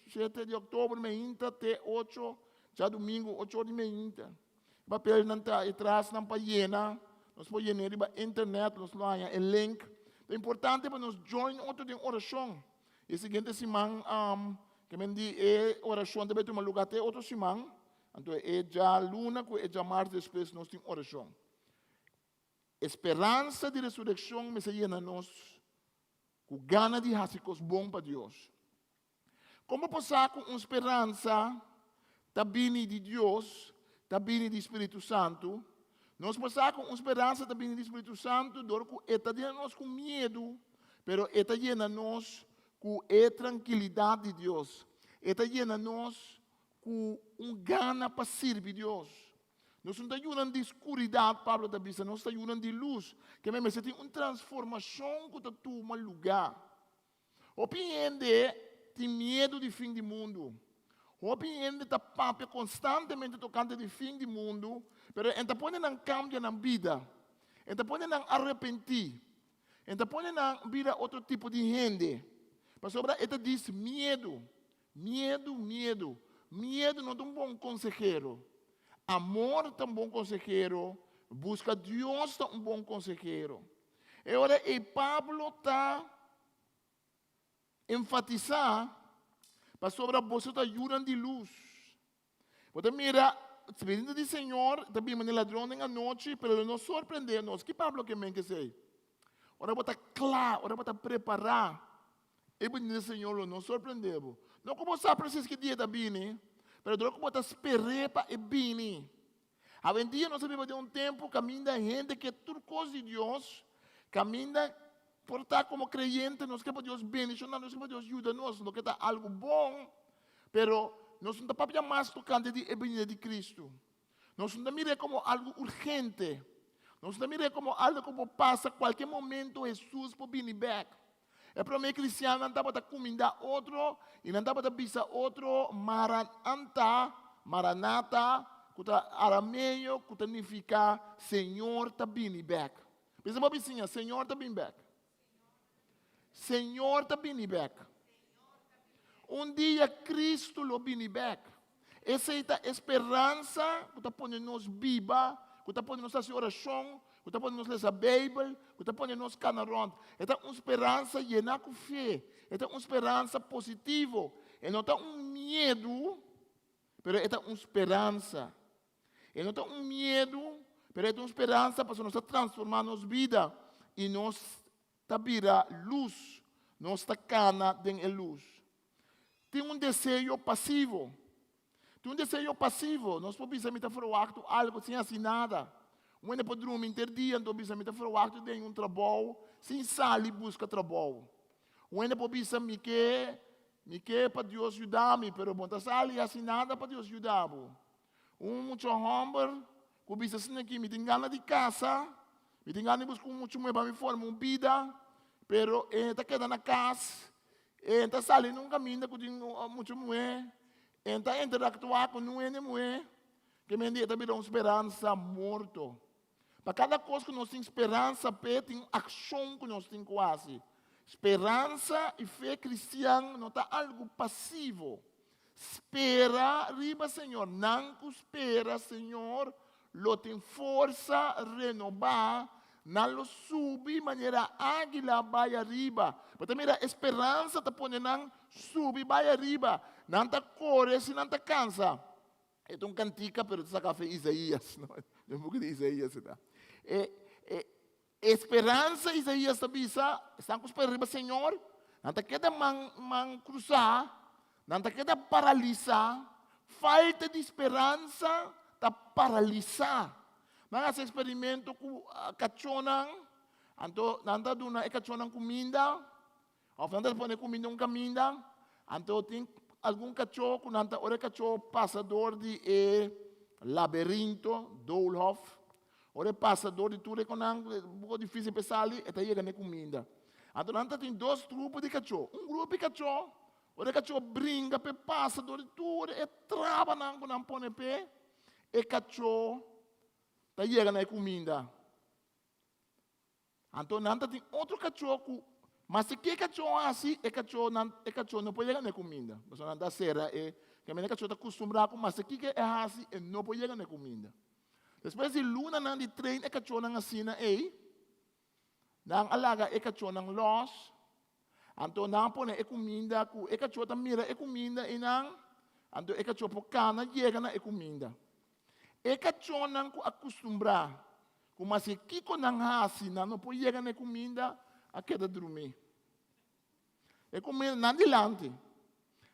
shete di òktober meinta te ocho djadumingu ocho or di meinta. E papelnan ta e trasnan pa yena, nos por yen'é riba internet, nos lo haña e link. Ta importante pa nos join otro den orashon. E siguiente siman ke men di e orashon ta bai tuma lugá te otro siman, anto e djaluna ku e djamars despues nos tin orashon. E speransa di resurekshon mester yena nos ku gana di hasi kos bon pa Dios. Kon bo por sa ku un speransa ta bini di Dios, ta bini di Spiritu Santu? Nos por sa ku un speransa ta bini di Spiritu Santu dor ku e ta yena nos ku miedu, pero e ta yena nos ku e trankilidat di Dios. E ta yena nos ku un gana pa sirbi Dios. Nos no ta yunan di skuridat, Pablo ta bisa, nos ta yunan di lus. Ke men mester tin un transformashon ku ta tuma lugá. Hopi hende tin miedu di fin di mundu. Hopi hende ta papia konstantemente tokante di fin di mundu, pero e ta pone nan kambia nan bida. E ta pone nan arepentí. E ta pone nan bira otro tipo di hende. Pasobra e ta dis miedu. Miedu, miedu. Miedu no ta un bon konsehero. Amor ta un bon konsehero. Buska Dios ta un bon konsehero. E ora ei Pablo ta enfatisá, Pasobra boso ta yunan di lus. Bo ta mira, Spiritu di Señor ta bin manera ladron den anochi, pero lo no sorprendé nos. Ki Pablo ke men kesei? Ora bo ta kla, ora bo ta prepará, e binida di Señor lo no sorprendé bo. No ku bo sa presis ki dia e ta bini, pero dor ku bo ta sper'é pa e bini. Awendia nos ta biba den un tempu kaminda hende ke tur kos di Dios, kaminda por ta komo kreyente nos ke pa Dios bendishoná nos, ke pa Dios yuda nos, loke ta algu bon, pero nos no ta papia mas tokante di e binida di Kristu. Nos no ta mir'é komo algu urgente. Nos no ta mir'é komo algu ku por pasa kualke momento Hesus por bini bèk. E promé kristiannan tabata kumindá otro i nan tabata bisa otro Maranatha, Maranatha, ku ta arameo ku ta nifiká Señor ta bini bèk. Bisa bo bisiña, Señor ta bini bèk. Señor ta bini bèk. Un dia Kristu lo bini bèk. Esei ta e speransa ku ta pone nos biba, ku ta pone nos hasi orashon, ku ta pone nos lesa Beibel, ku ta pone nos kana rònt. E ta un speransa yená ku fe. E ta un speransa positivo. E no ta un miedu, pero e ta un speransa. E no ta un miedu, pero e ta un speransa pasobra nos ta transformá nos bida i nos ta bira lus. Nos ta kana den e lus. Tin un deseo pasivo. Tin un deseo pasivo. Nos por bisa mi ta verwachtu algo sin hasi nada. Un hende por drumi henter dia anto bisa mi ta verwachtu den un trabou sin sali buska trabou. Un hende por bisa mi ke mi ke pa Dios yuda mi pero bo no ta sali hasi nada pa Dios yuda bo. Un mucha hòmber ku bisa asina aki, mi tin gana di kasa, mi tin gana di buska un mucha muhé pa mi forma un bida, pero e ta keda na kas, e ta sali na un kaminda ku tin un mucha muhé, e ta interaktuá ku niun hende muhé, ke mende e ta bira un speransa morto. Pa kada kos ku nos tin speransa p'e, tin un akshon ku nos tin ku hasi. Speransa i fe kristian no ta algu pasivo. Spera riba Señor. Nan ku spera Señor lo tin forsa renobá, nan lo subi manera águila bai ariba. Bo ta mira, e speransa ta pone nan subi bai ariba. Nan ta kore si nan ta kansa. E ta un kantika, pero ta saka fe Isaías, no? Den buki di Isaías e ta. E, e, E speransa, Isaías ta bisa, esnan ku spera riba Señor, nan ta keda man man krusá, nan ta keda paralisá. Falta di speransa ta paralisá. Nan hasi eksperimento ku kachónan, anto nan ta duna e kachónan kuminda, òf nan ta pone kuminda un kaminda, anto tin algun kachó ku nan ta ora e kachó pasa dor di e laberinto, doolhof, Ora e pasa dor di tur e konan, un poko difísil pa e sali, e ta yega na e kuminda. Anto nan ta tin dos grupo di kachó. Un grupo di kachó, ora e kachó bringa pa e pasa dor di tur e trabanan ku nan pone p'e, e kachó ta yega na e kuminda. Anto nan ta tin otro kachó ku maske ke kachó hasi, e kachó nan e kachó no por yega na e kuminda. Pasobra nan ta sera e kaminda e kachó ta kustumbrá ku maske kiko e hasi e no por yega na e kuminda. Despues di lunanan di train e kachónan asina ei, nan a laga e kachónan lòs, anto nan a pone e kuminda ku e kachó ta mira e kuminda einan, anto e kachó por kana yega na e kuminda. E kachónan ku a kustumbrá Ku maske kiko nan hasi, nan no por yega na e kuminda, a keda drumí. E kuminda nan dilanti.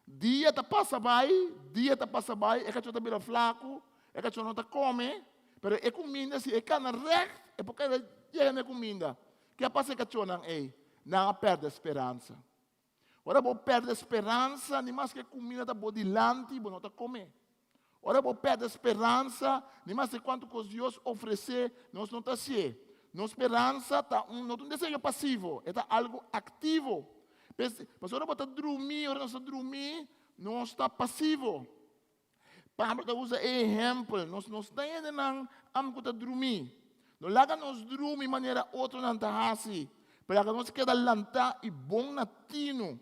Dia ta pasa bai, dia ta pasa bai, e kachó ta bira flaku, e kachó no ta kome, pero e kuminda si e kana règt, e por keda yega na e kuminda. Ke a pasa e kachónan ei? Nan a pèrdè speransa. Ora bo pèrdè speransa, ni maske kuminda ta bo dilanti, bo no ta kome. Ora bo pèrdè speransa, ni maske kuantu kos Dios ofresé, nos no ta hasié. Nos speransa ta un, no ta un deseo pasivo, e ta algu aktivo. P'es, pasobra ora bo ta drumí, ora nos ta drumí, nos ta pasivo. Pablo ta usa e ehèmpel, nos no sta hendenan am ku ta drumí. No laga nos drumi manera otronan ta hasi, pero laga nos keda lantá i bon na tinu.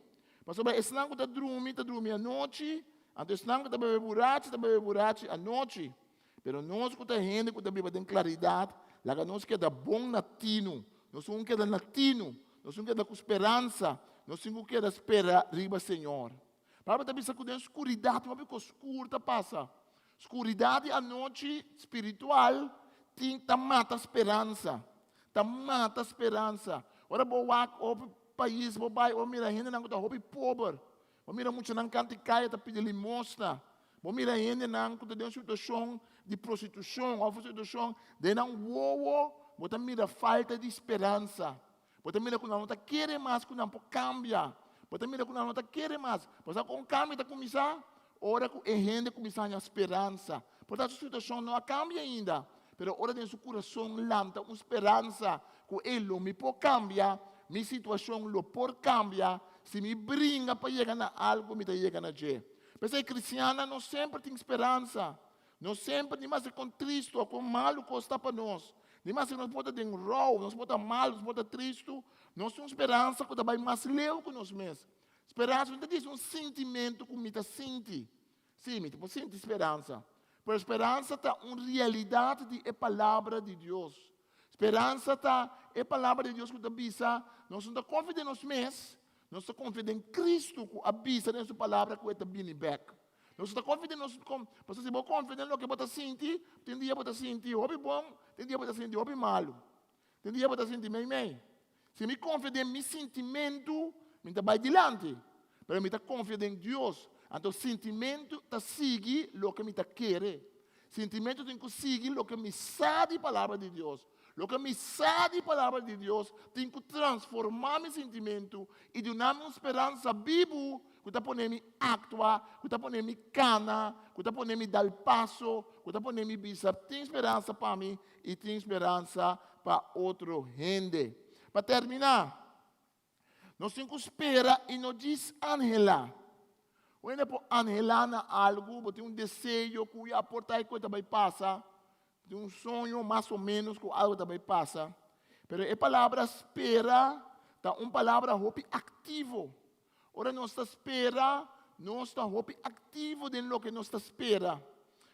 Pasobra esnan ku ta drumi, ta drumi anochi, anto esnan ku ta bebe burachi, ta bebe burachi anochi. Pero nos ku ta hende ku ta biba den klaridat, laga nos keda bon na tinu. Nos tin ku keda na tinu, nos tin ku keda ku speransa, nos tin ku keda spera riba Señor. Pablo ta bisa ku den skuridat hopi kos skur ta pasa. Skuridat di anochi spiritual tin ta mata speransa. Ta mata speransa. Ora bo wak hopi pais bo bai bo mira hendenan ku ta hopi pober. Bo mira muchanan kanti kaya ta pidi limosna. Bo mira hendenan ku ta den un situashon di prostitushon òf un situashon den nan wowo bo ta mira falta di speransa. Bo ta mira ku nan no ta kere mas ku nan por kambia. Bo ta mira ku nan no ta kere mas. Bo sa kon kambio ta kuminsá? Ora ku e hende kuminsá haña speransa. Por ta su situashon no a kambia ainda, pero ora den su kurason lanta un speransa ku e lo mi por kambia, mi situashon lo por kambia, si mi bringa pa yega na algu mi ta yega na dje. P'esei kristiannan no semper tin speransa. Nos semper ni maske kon tristu o kon malu kos ta pa nos, ni maske nos por ta den rou, nos por ta malu, nos por ta tristu, nos tin un speransa ku ta bai mas leu ku nos mes. Speransa no ta disi un sintimentu ku mi ta sinti. Sí, mi ta por sinti speransa, pero speransa ta un realidat di e Palabra di Dios. Speransa ta e Palabra di Dios ku ta bisa nos no ta konfia den nos mes, nos ta konfia den Kristu ku a bisa den su Palabra ku e ta bini bèk. Nos ta konfia den nos, pasobra si bo konfia den loke bo ta sinti, tin dia bo ta sinti hopi bon, tin dia bo ta sinti hopi malu. Tin dia bo ta sinti meimei. Si mi konfia den mi sintimentu, mi ta bai dilanti. Pero mi ta konfia den Dios. Anto sintimentu ta sigui loke mi ta kere. Sintimentu tin ku sigui loke mi sa di Palabra di Dios. Loke mi sa di Palabra di Dios tin ku transformá mi sintimentu i duna mi un speransa bibu ku ta pone mi aktua, ku ta pone mi kana, ku ta pone mi dal paso, ku ta pone mi bisa tin speransa pa mi i tin speransa pa otro hende. Pa terminá, nos tin ku spera i no djis anhelá. Un hende por anhelá na algu, bo tin un deseo ku ya por ta e ku ta bai pasa, bo tin un soño mas o ménos ku algu ta bai pasa. Pero e palabra spera ta un palabra hopi aktivo. Ora nos ta spera, nos ta hopi aktivo den loke nos ta spera.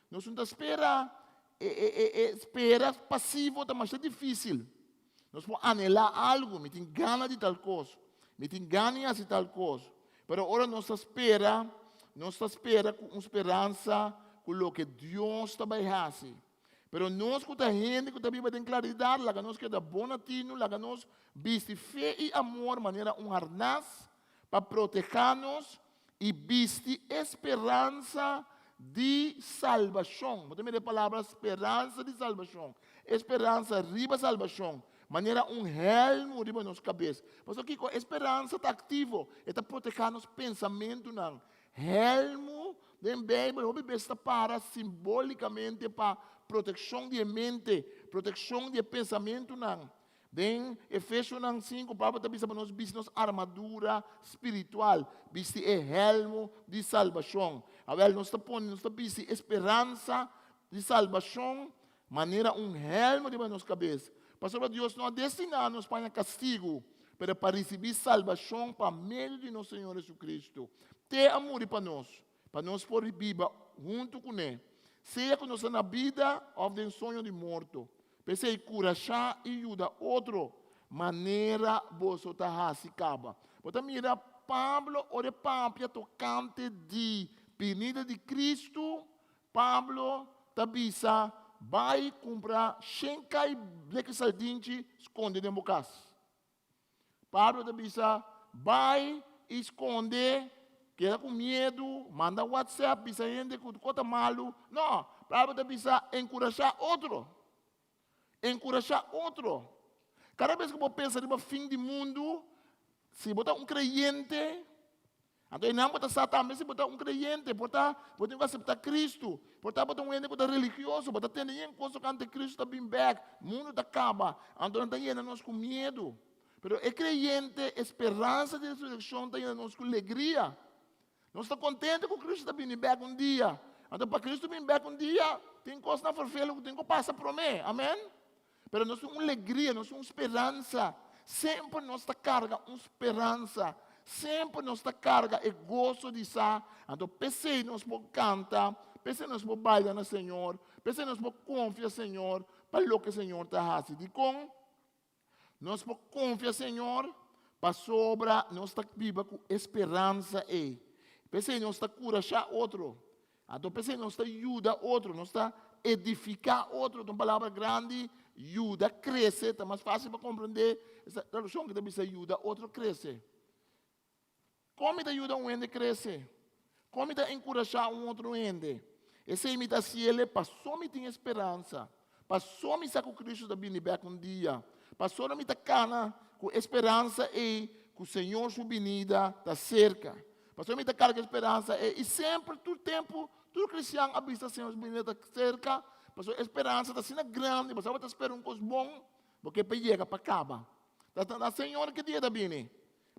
Nos no ta spera, e, e, e, e spera pasivo ta masha difísil. Nos por anhelá algu, mi tin gana di tal kos, mi tin gana di hasi tal kos. Pero ora nos ta spera, nos ta spera ku un speransa ku loke Dios ta bai hasi. Pero nos ku ta hende ku ta biba den klaridat, laga nos keda bon na tinu, laga nos bisti fe i amor manera un harnas pa protehá nos i bisti e speransa di salbashon. Bo ta mira e palabra speransa di salbashon. E speransa riba salbashon, manera un hèlmu riba nos kabes. Pasobra kiko? E speransa ta aktivo, e ta protehá nos pensamentunan. Hèlmu den Beibel hopi bes ta para simbólikamente pa protekshon di e mente, protekshon di e pensamentunan. Den Efesionan 5, Pablo ta bisa pa nos bisti nos armadura spiritual, bisti e hèlmu di salbashon. Awèl, nos ta pone, nos ta bisti e speransa di salbashon manera un hèlmu riba nos kabes. Pasobra Dios no a destiná nos pa haña kastigu, pero pa risibí salbashon pa medio di nos Señor Jesucristo. Te a muri pa nos, pa nos por biba huntu kuné, sea ku nos ta na bida òf den soño di morto. P'esei, kurashá i yuda otro manera boso ta hasi kaba. Bo ta mira Pablo ora e papia tokante di binida di Kristu, Pablo ta bisa, Bai kumpra shen kai bleki saldinchi skonde den bo kas. Pablo ta bisa, Bai i skonde, keda ku miedu, manda whatsapp bisa hende ku kos ta malu. No, Pablo ta bisa, enkurashá otro. Enkurashá otro. Kada bes ku bo pensa riba fin di mundu, si bo ta un kreyente, Anto einan bo ta sa tambe si bo ta un kreyente, por ta bo tin ku aseptá Kristu, por ta bo ta un hende ku ta religioso, bo ta tende yen kos tokante Kristu ta bin bèk, mundu ta kaba, anto nan ta yena nos ku miedu. Pero e kreyente, e speransa di resurekshon ta yena nos ku legria. Nos ta kontento ku Kristu ta bini bèk un dia. Anto pa Kristu bin bèk un dia, tin kosnan ferfelu ku tin ku pasa promé. Amen? Pero nos tin un legria, nos tin un speransa. Semper nos ta karga un speransa. Semper nos ta karga e goso di sa. Anto p'esei nos por kanta, p'esei nos por baila na Señor, p'esei nos por konfia Señor pa loke Señor ta hasi. Dikon nos por konfia Señor? Pasobra nos ta biba ku e speransa ei. P'esei nos ta kurashá otro. Anto p'esei nos ta yuda otro, nos ta edifiká otro, ta un palabra grandi, yuda krese, ta mas fásil pa komprendé esta tradukshon ku ta bisa yuda otro krese. Kon mi ta yuda un hende krese? Kon mi ta enkurashá un otro hende? Esei mi ta hasi el paso mi tin e speransa, paso mi sa ku Kristu ta bini bèk un dia, pasobra mi ta kana ku e speransa ei ku Señor su binida ta serka. Pasobra mi ta karga e speransa ei i semper tur tempu tur kristian a bisa Señor su binida ta serka, pasobra e speransa ta asina grandi, pasobra bo ta spera un kos bon, bo ke pa yega pa kaba. Ta ta Señor ki dia ta bini?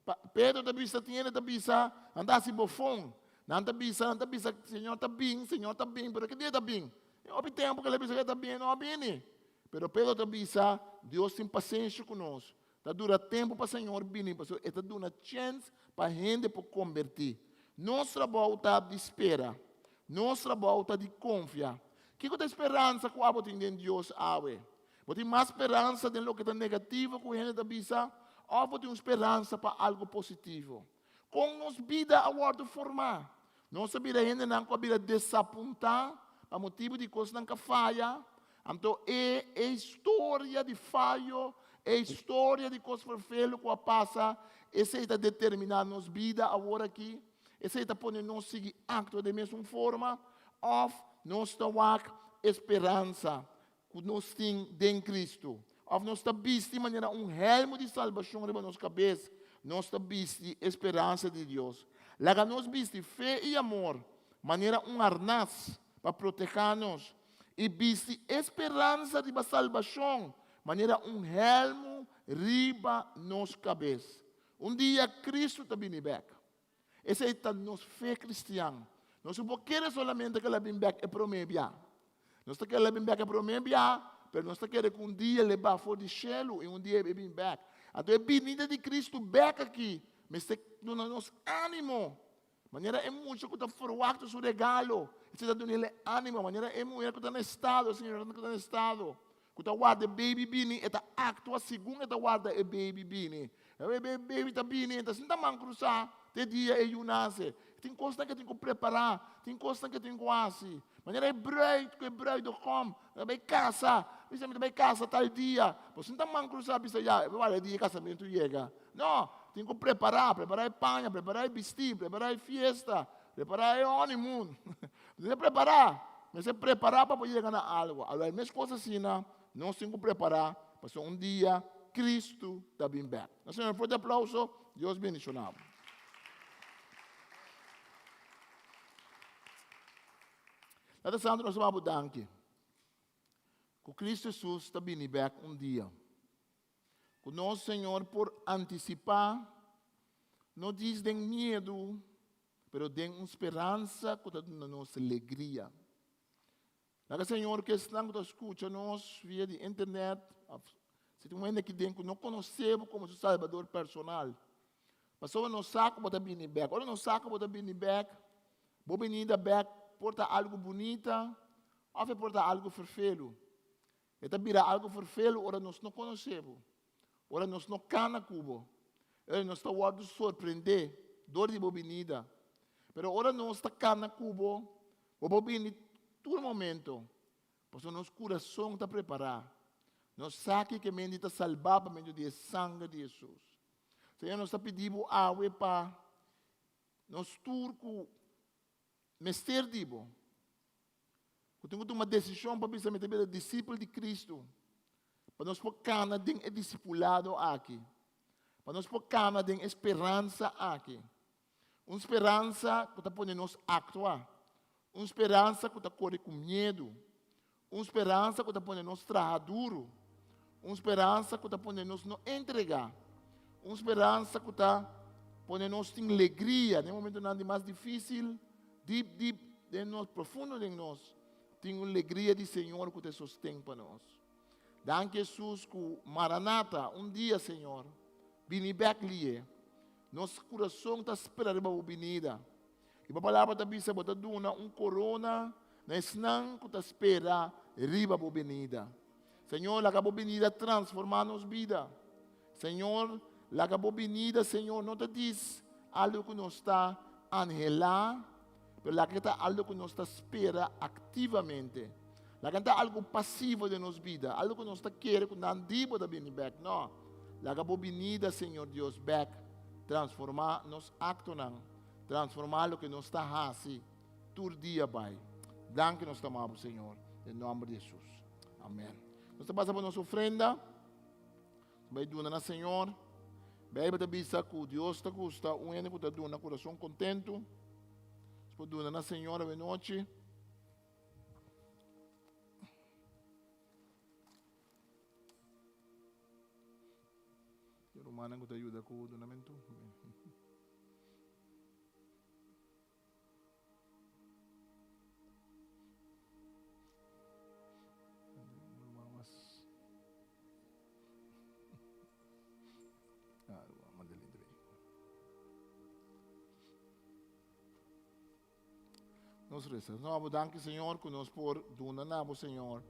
Pa Pedro ta bisa tin hende ta bisa nan ta hasi bofon, nan ta bisa nan ta bisa Señor ta bin, Señor ta bin, pero ki dia ta bin? E hopi tempu ku el a bisa ku e ta bin e no a bini. Pero Pedro ta bisa Dios tin pasenshi ku nos, Ta dura tempu pa Señor bini pasobra e ta duna chèns pa hende por kombertí. Nos trabou ta di spera. Nos trabou ta di konfia. Kiko ta e speransa ku abo tin den Dios awe? Bo tin mas speransa den loke ta negativo ku hende ta bisa òf bo tin un speransa pa algu positivo? Kon nos bida a wòrdu formá? Nos a bira hendenan ku a bira desapuntá pa motibu di kosnan ku a faya. Anto e e historia di fayo, e historia di kos ferfelu ku a pasa, esei ta determiná nos bida awor aki? Esei ta pone nos sigui aktua den mesun forma? Òf nos ta wak e speransa ku nos tin den Kristu? Òf nos ta bisti manera un hèlmu di salbashon riba nos kabes? Nos ta bisti e speransa di Dios. Laga nos bisti fe i amor manera un arnas pa protehá nos, i bisti e speransa riba salbashon manera un hèlmu riba nos kabes. Un dia Kristu ta bini bèk. Esei ta nos fe kristian. Nos no por kere solamente ku el a bin bèk e promé bia. Nos ta kere el a bin bèk e promé bia, pero nos ta kere ku un dia el e ba for di shelu i un dia e bin bèk. Anto e binida di Kristu bèk aki mester duna nos ánimo. Manera e mucha ku ta ferwakta su regalo, esei ta duna el e ánimo. Manera e muher ku ta na estado, e señora ku ta na estado, Ku ta warda e baby bini, e ta aktua segun e ta warda e baby bini. E baby ta bini, e ta sinta man krusá te dia e yu nase. Tin kosnan ku e tin ku prepará, tin kosnan ku e tin ku hasi. Manera e bruid ku e bruidegom ta bai kasa, bisa mi ta bai kasa tal dia. Bo sinta man krusá bisa ya, e wak e dia e kasamentu yega. No, tin ku prepará, prepará e paña, prepará e bistí, prepará e fiesta, prepará e honeymoon. Mester prepará, mester prepará pa por yega na algu. Alò e mes kos asina nos tin ku prepará pasobra un dia Kristu ta bin bèk. Na Señor un fuerte aplauso, Dios bendishoná bo. Tata Santu nos ta bo danki ku Kristu Hesus ta bini bèk un dia. Ku nos Señor por antisipá, no djis den miedu, pero den un speransa ku ta duna nos legria. Laga Señor ku esnan ku ta skucha nos via di internet òf si tin un hende aki den ku no konosé bo komo su Salbador personal, pasobra nos sa ku bo ta bini bèk. Ora nos sa ku bo ta bini bèk, bo binida bèk por ta algu bunita òf e por ta algu ferfelu. E ta bira algu ferfelu ora nos no konosé bo, ora nos no kana ku bo, ora nos ta wòrdu sorprendé dor di bo binida. Pero ora nos ta kana ku bo, bo por bini tur momento, pasobra nos kurason ta prepará. Nos sa kiko e mende ta salbá pa medio di e sanger di Hesus. Señor, nos ta pidi bo awe pa nos tur ku mester di bo, ku tin ku tuma desishon pa bisa mi ta bira disipel di Kristu, pa nos por kana den e disipulado aki, pa nos por kana den e speransa aki, un speransa ku ta pone nos aktua, un speransa ku ta kore ku miedu, un speransa ku ta pone nos traha duru, un speransa ku ta pone nos no entregá, un speransa ku ta pone nos tin legria den momentonan di mas difísil, dip dip den nos, profundo den nos, tin un legria di Señor ku ta e sosten pa nos. Danki Hesus ku Maranata, un dia Señor, bini bèk lié. Nos kurason ta spera riba bo binida. I bo palabra ta bisa bo ta duna un korona na esnan ku ta spera riba bo benida. Señor, laga bo benida transformá nos bida. Señor, laga bo benida, Señor, no ta dis algo ku nos ta anhelá, pero laga ta algo ku nos ta spera aktivamente. Laga ta algo pasivo den nos bida, algo ku nos ta kere ku nan di bo ta bini bèk. No, laga bo benida, Señor Dios, bèk transformá nos aktonan. Transformá loke nos ta hasi tur dia bai. Danki nos ta ama bo, Señor, den nomber di Hesus. Amen. Nos ta pasa pa nos ofrenda. Bai duna na Señor. Bijbel ta bisa ku Dios ta gusta un hende ku ta duna kurason kontentu. Nos por duna na Señor awe nochi. E rumannan ku ta yuda ku dunamentu. Nos resa. No, abo danki Señor ku nos por duna na bo Señor.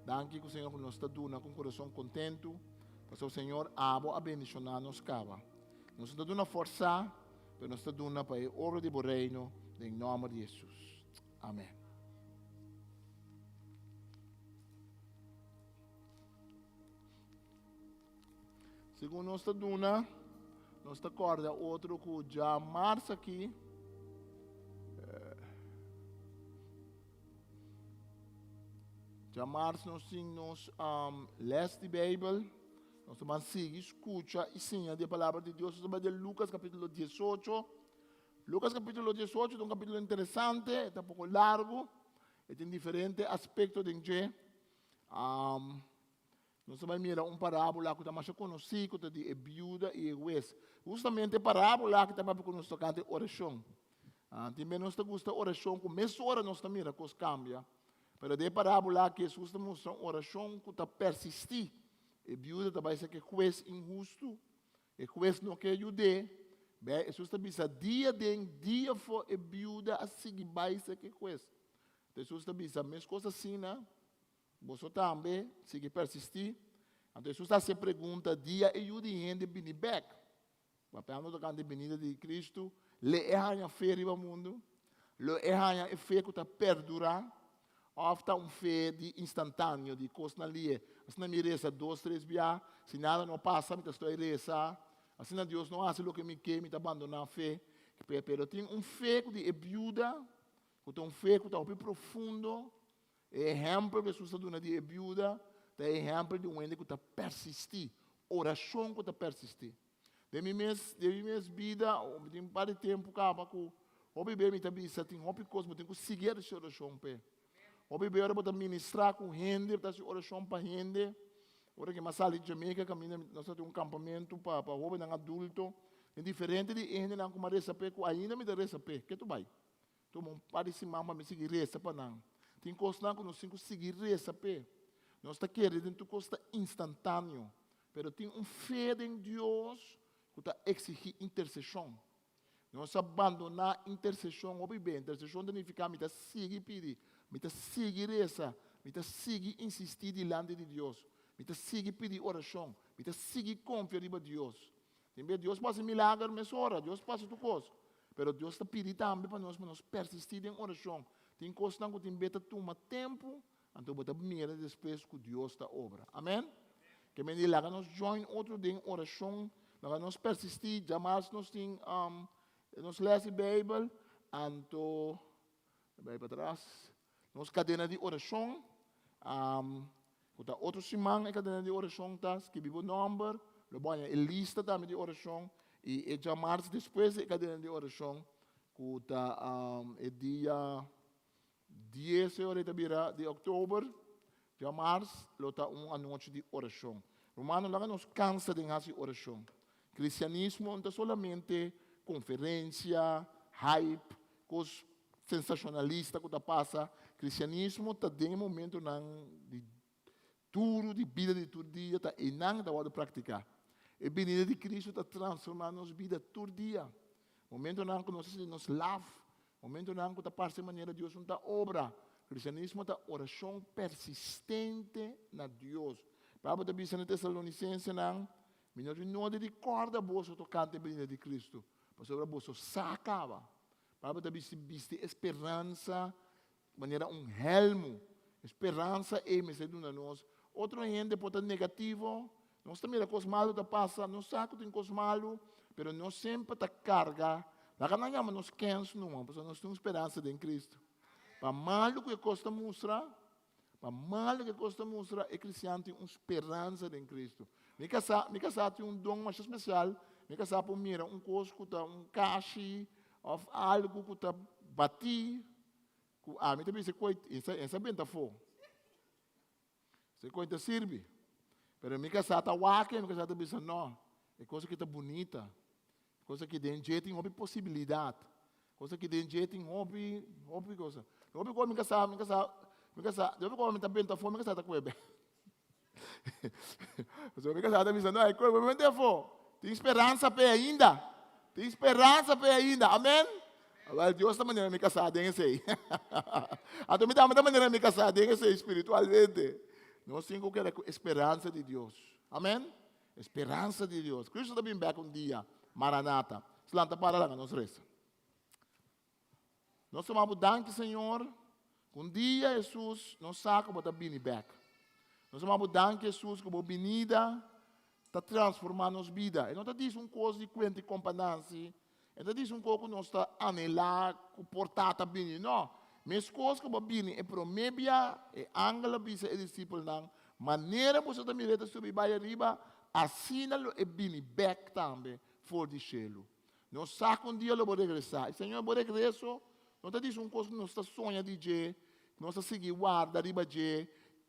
Danki ku Señor ku nos ta duna ku un kurason kontentu. Pasobra Señor abo a bendishoná nos kaba. Nos no ta duna forsá, pero nos ta duna pa e obra di bo reino den nòmber di Hesus. Amèn. Segun nos ta duna, nos ta kòrda otro ku djamars aki, djamars nos tin nos lès di Beibel. Nos ta ban sigui skucha i siña di e Palabra di Dios. Nos ta bai den Lukas kapítulo diesocho. Lukas kapítulo diesocho ta un kapítulo interesante, e ta poko largu, e tin diferente aspekto den dje. Nos ta bai mira un parábola ku ta masha konosí ku ta di e biuda i e hues. Hustamente e parábola aki ta papia ku nos tokante orashon. Tin bes nos ta gusta orashon ku mesora nos ta mira kos kambia. Pero den e parábola aki Hesus ta mustra un orashon ku ta persistí. E biuda ta bai saka e hues inhustu. E hues no ke yud'é. Bè, Hesus ta bisa dia den dia afó e biuda a sigui bai saka e hues. Hesus ta bisa meskos asina. Boso tambe sigui persistí. Anto Hesus a hasi e pregunta, Dia e Yu di hende bini bèk? Papiando tokante e binida di Kristu. Lo e haña fe riba mundu? Lo e haña e fe ku ta perdurá? Òf ta un fe di instantáneo, di kosnan lihe? Asina mi resa dos, tres bia, si nada no pasa, mi ta stoi resa. Asina Dios no hasi loke mi ke, mi ta bandoná fe. Pero tin un fe ku di e biuda, ku ta un fe ku ta hopi profundo. E ehèmpel ku Hesus a duna di e biuda ta e ehèmpel di un hende ku ta persistí, orashon ku ta persistí. Den mi mes, den mi mes bida, mi tin un par di tempu kaba ku hopi be mi ta bisa tin hopi kos bo tin ku sigui hasi orashon p'e. Hopi be ora bo ta ministrá ku hende, bo ta hasi orashon pa hende. Ora ku mi a sali Jamaica kaminda nos a tin un kampamentu pa pa hóbennan adulto. Tin diferente di e hendenan ku mi a resa p'e ku ainda mi ta resa p'e. Ke tu bai? Tuma un par di siman pa mi sigui resa pa nan. Tin kosnan ku nos tin ku sigui resa p'e. Nos ta kere den tur kos ta instantáneo, pero tin un fe den Dios ku ta eksigí interseshon. Nos a bandoná interseshon hopi be. Interseshon ta nifiká mi ta sigui pidi, mi ta sigui resa, mi ta sigui insistí dilanti di Dios, mi ta sigui pidi orashon, mi ta sigui konfia riba Dios. Tin bes Dios por hasi milager mesora, Dios por hasi tur kos. Pero Dios ta pidi tambe pa nos pa nos persistí den orashon. Tin kosnan ku tin bes ta tuma tempu, anto bo ta mira despues ku Dios ta obra. Amen? Ke men di laga nos join otro den orashon, laga nos persistí, djamars nos tin nos les di Beibel, anto bai patras. Nos kadena di orashon, ku ta otro siman e kadena di orashon ta, skibi bo nòmber, lo bo haña e lista tambe di orashon i e djamars despues di e kadena di orashon ku ta e dia dies e ora ta bira di òktober, djamars lo ta un anochi di orashon. Rumannan laga nos kansa den hasi orashon. Kristianismo no ta solamente konferensia, hype, kos sensashonalista ku ta pasa. Kristianismo ta den e momentonan di duru di bida di tur dia, ta einan ta wòrdu praktiká. E binida di Kristu ta transformá nos bida tur dia. Momentonan ku nos ta sinti nos laf, momentonan ku ta parse manera Dios no ta obra. Kristianismo ta orashon persistente na Dios. Pablo ta bisa na Tesalonisensenan, Mi no tin nodi di kòrda boso tokante e binida di Kristu, pasobra boso sa kaba. Pablo ta bisti bisti e speransa manera un hèlmu. E speransa ei mester duna nos. Otro hende por ta negativo, nos ta mira kos malu ta pasa, nos sa ku tin kos malu, pero nos semper ta karga. Laga nan yama nos kens numa, pasobra nos tin un speransa den Kristu. Pa malu ku e kos ta mustra, Pa malu ku e kos ta mustra, e kristian tin un speransa den Kristu. Mi kasá, mi kasá tin un don masha spesial. Mi kasá por mira un kos ku ta un kashi òf algu ku ta batí, ku ami ta bisa koi, e sa, e sa benta afó. Se koi ta sirbi. Pero mi kasá ta wak e, mi kasá ta bisa no, e kos aki ta bunita. Cosa ki den dje tin hopi posibilidad. Cosa ki den dje tin hopi, hopi cosa. Hopi cosa mi ka sa, mi ka sa, mi ka sa, hopi cosa mi ta benta afó, mi ka sa ta koe bek. Pasobra mi ka sa ta bisa, no, e koe bo benta afó. Tin speransa p'e ainda. Tin speransa p'e ainda. Amen? Awel, Dios ta manera mi kasá den esei. Anto mi tambe ta manera mi kasá den esei spiritualmente. Nos tin ku keda ku e speransa di Dios. Amen? E speransa di Dios. Cristo ta bin bek un dia. Maranata. Lanta para laga nos resa. Nos ta bo danki, Señor, ku un dia, Jesus, nos sa ku bo ta bini bek. Nos ta bo danki, Jesus, ku bo binida ta transformá nos bida. E no ta disi un kos di kuenta i kompa Nancy. E ta disi un kos ku nos ta anhelá ku por ta bini. No. Meskos ku bo bini e promé bia, e angel a bisa e disipelnan, Manera boso ta mir'é ta subi bai ariba, asina lo e bini bèk tambe for di shelu. Nos sa ku un dia lo bo regresá. I Señor, bo regreso no ta disi un kos ku nos ta soña di dje, ku nos ta sigui warda riba dje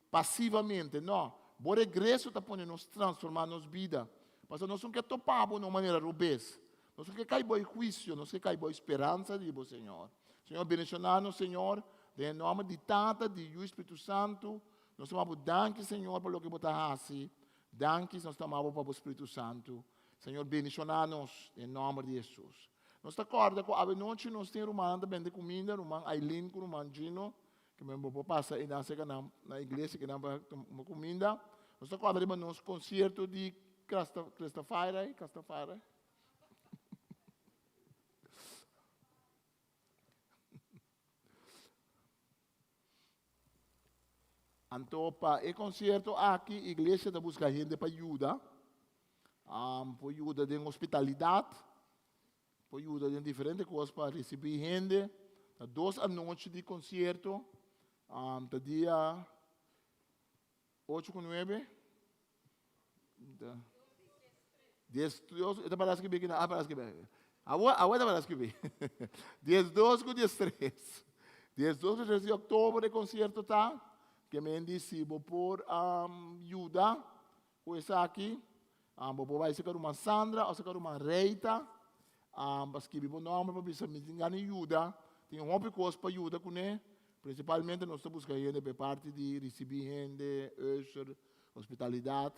pasivamente. No. Bo regreso ta pone nos transformá nos bida. Pasobra nos no ke topa bo na un manera robes. Nos no ke kai bo e huisio, nos ke kai bo e speransa di bo, Señor. Señor, bendishoná nos, Señor, den e nòmber di Tata, di Yu i Spiritu Santu. Nos ta bo danki, Señor, pa loke bo ta hasi. Danki, nos ta bo pa bo Spiritu Santu. Señor, bendishoná nos den nòmber di Hesus. Nos ta kòrda ku avenochi nos tin rumannan ta bende kuminda, ruman Aileen ku ruman Gino, ke men bo por pasa einan serka nan na iglesia ke nan pa tuma kuminda. Nos ta kòrda riba nos konsierto di Krastafari, Krastafari. Anto pa e konsierto aki iglesia ta buska hende pa yuda, por yuda den hospitalidat, por yuda den diferente kos pa risibí hende. Ta dos anochi di konsierto, ta dia ocho ku nuebe, Dies dos, e ta para skibí aki nan, a para skibí. Awor, awor e ta para skibí. 12 ku 13. 12 ku 13 di òktober e konsierto ta. Ke men di si bo por yuda ku esaki, bo por bai serka ruman Sandra òf serka ruman Reita pa skibi bo nòmber pa bisa mi tin gana di yuda. Tin hopi kos pa yuda kuné. Prinsipalmente nos ta buska hende pa e parti di risibí hende, usher, hospitalidat.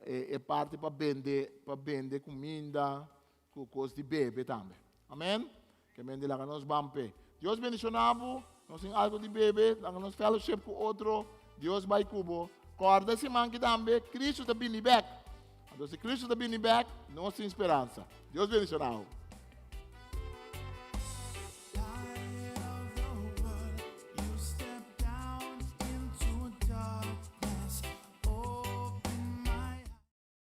E parti pa bende, pa bende kuminda ku kos di bebe tambe. Amen? Ke men di laga nos ban p'e. Dios bendishoná bo. Nos tin algu di bebe, laga nos fellowship ku otro. Dios bai ku bo. Kòrda e siman ki tambe, Kristu ta bini bèk. Anto si Kristu ta bini bèk, nos tin speransa. Dios bendishoná bo.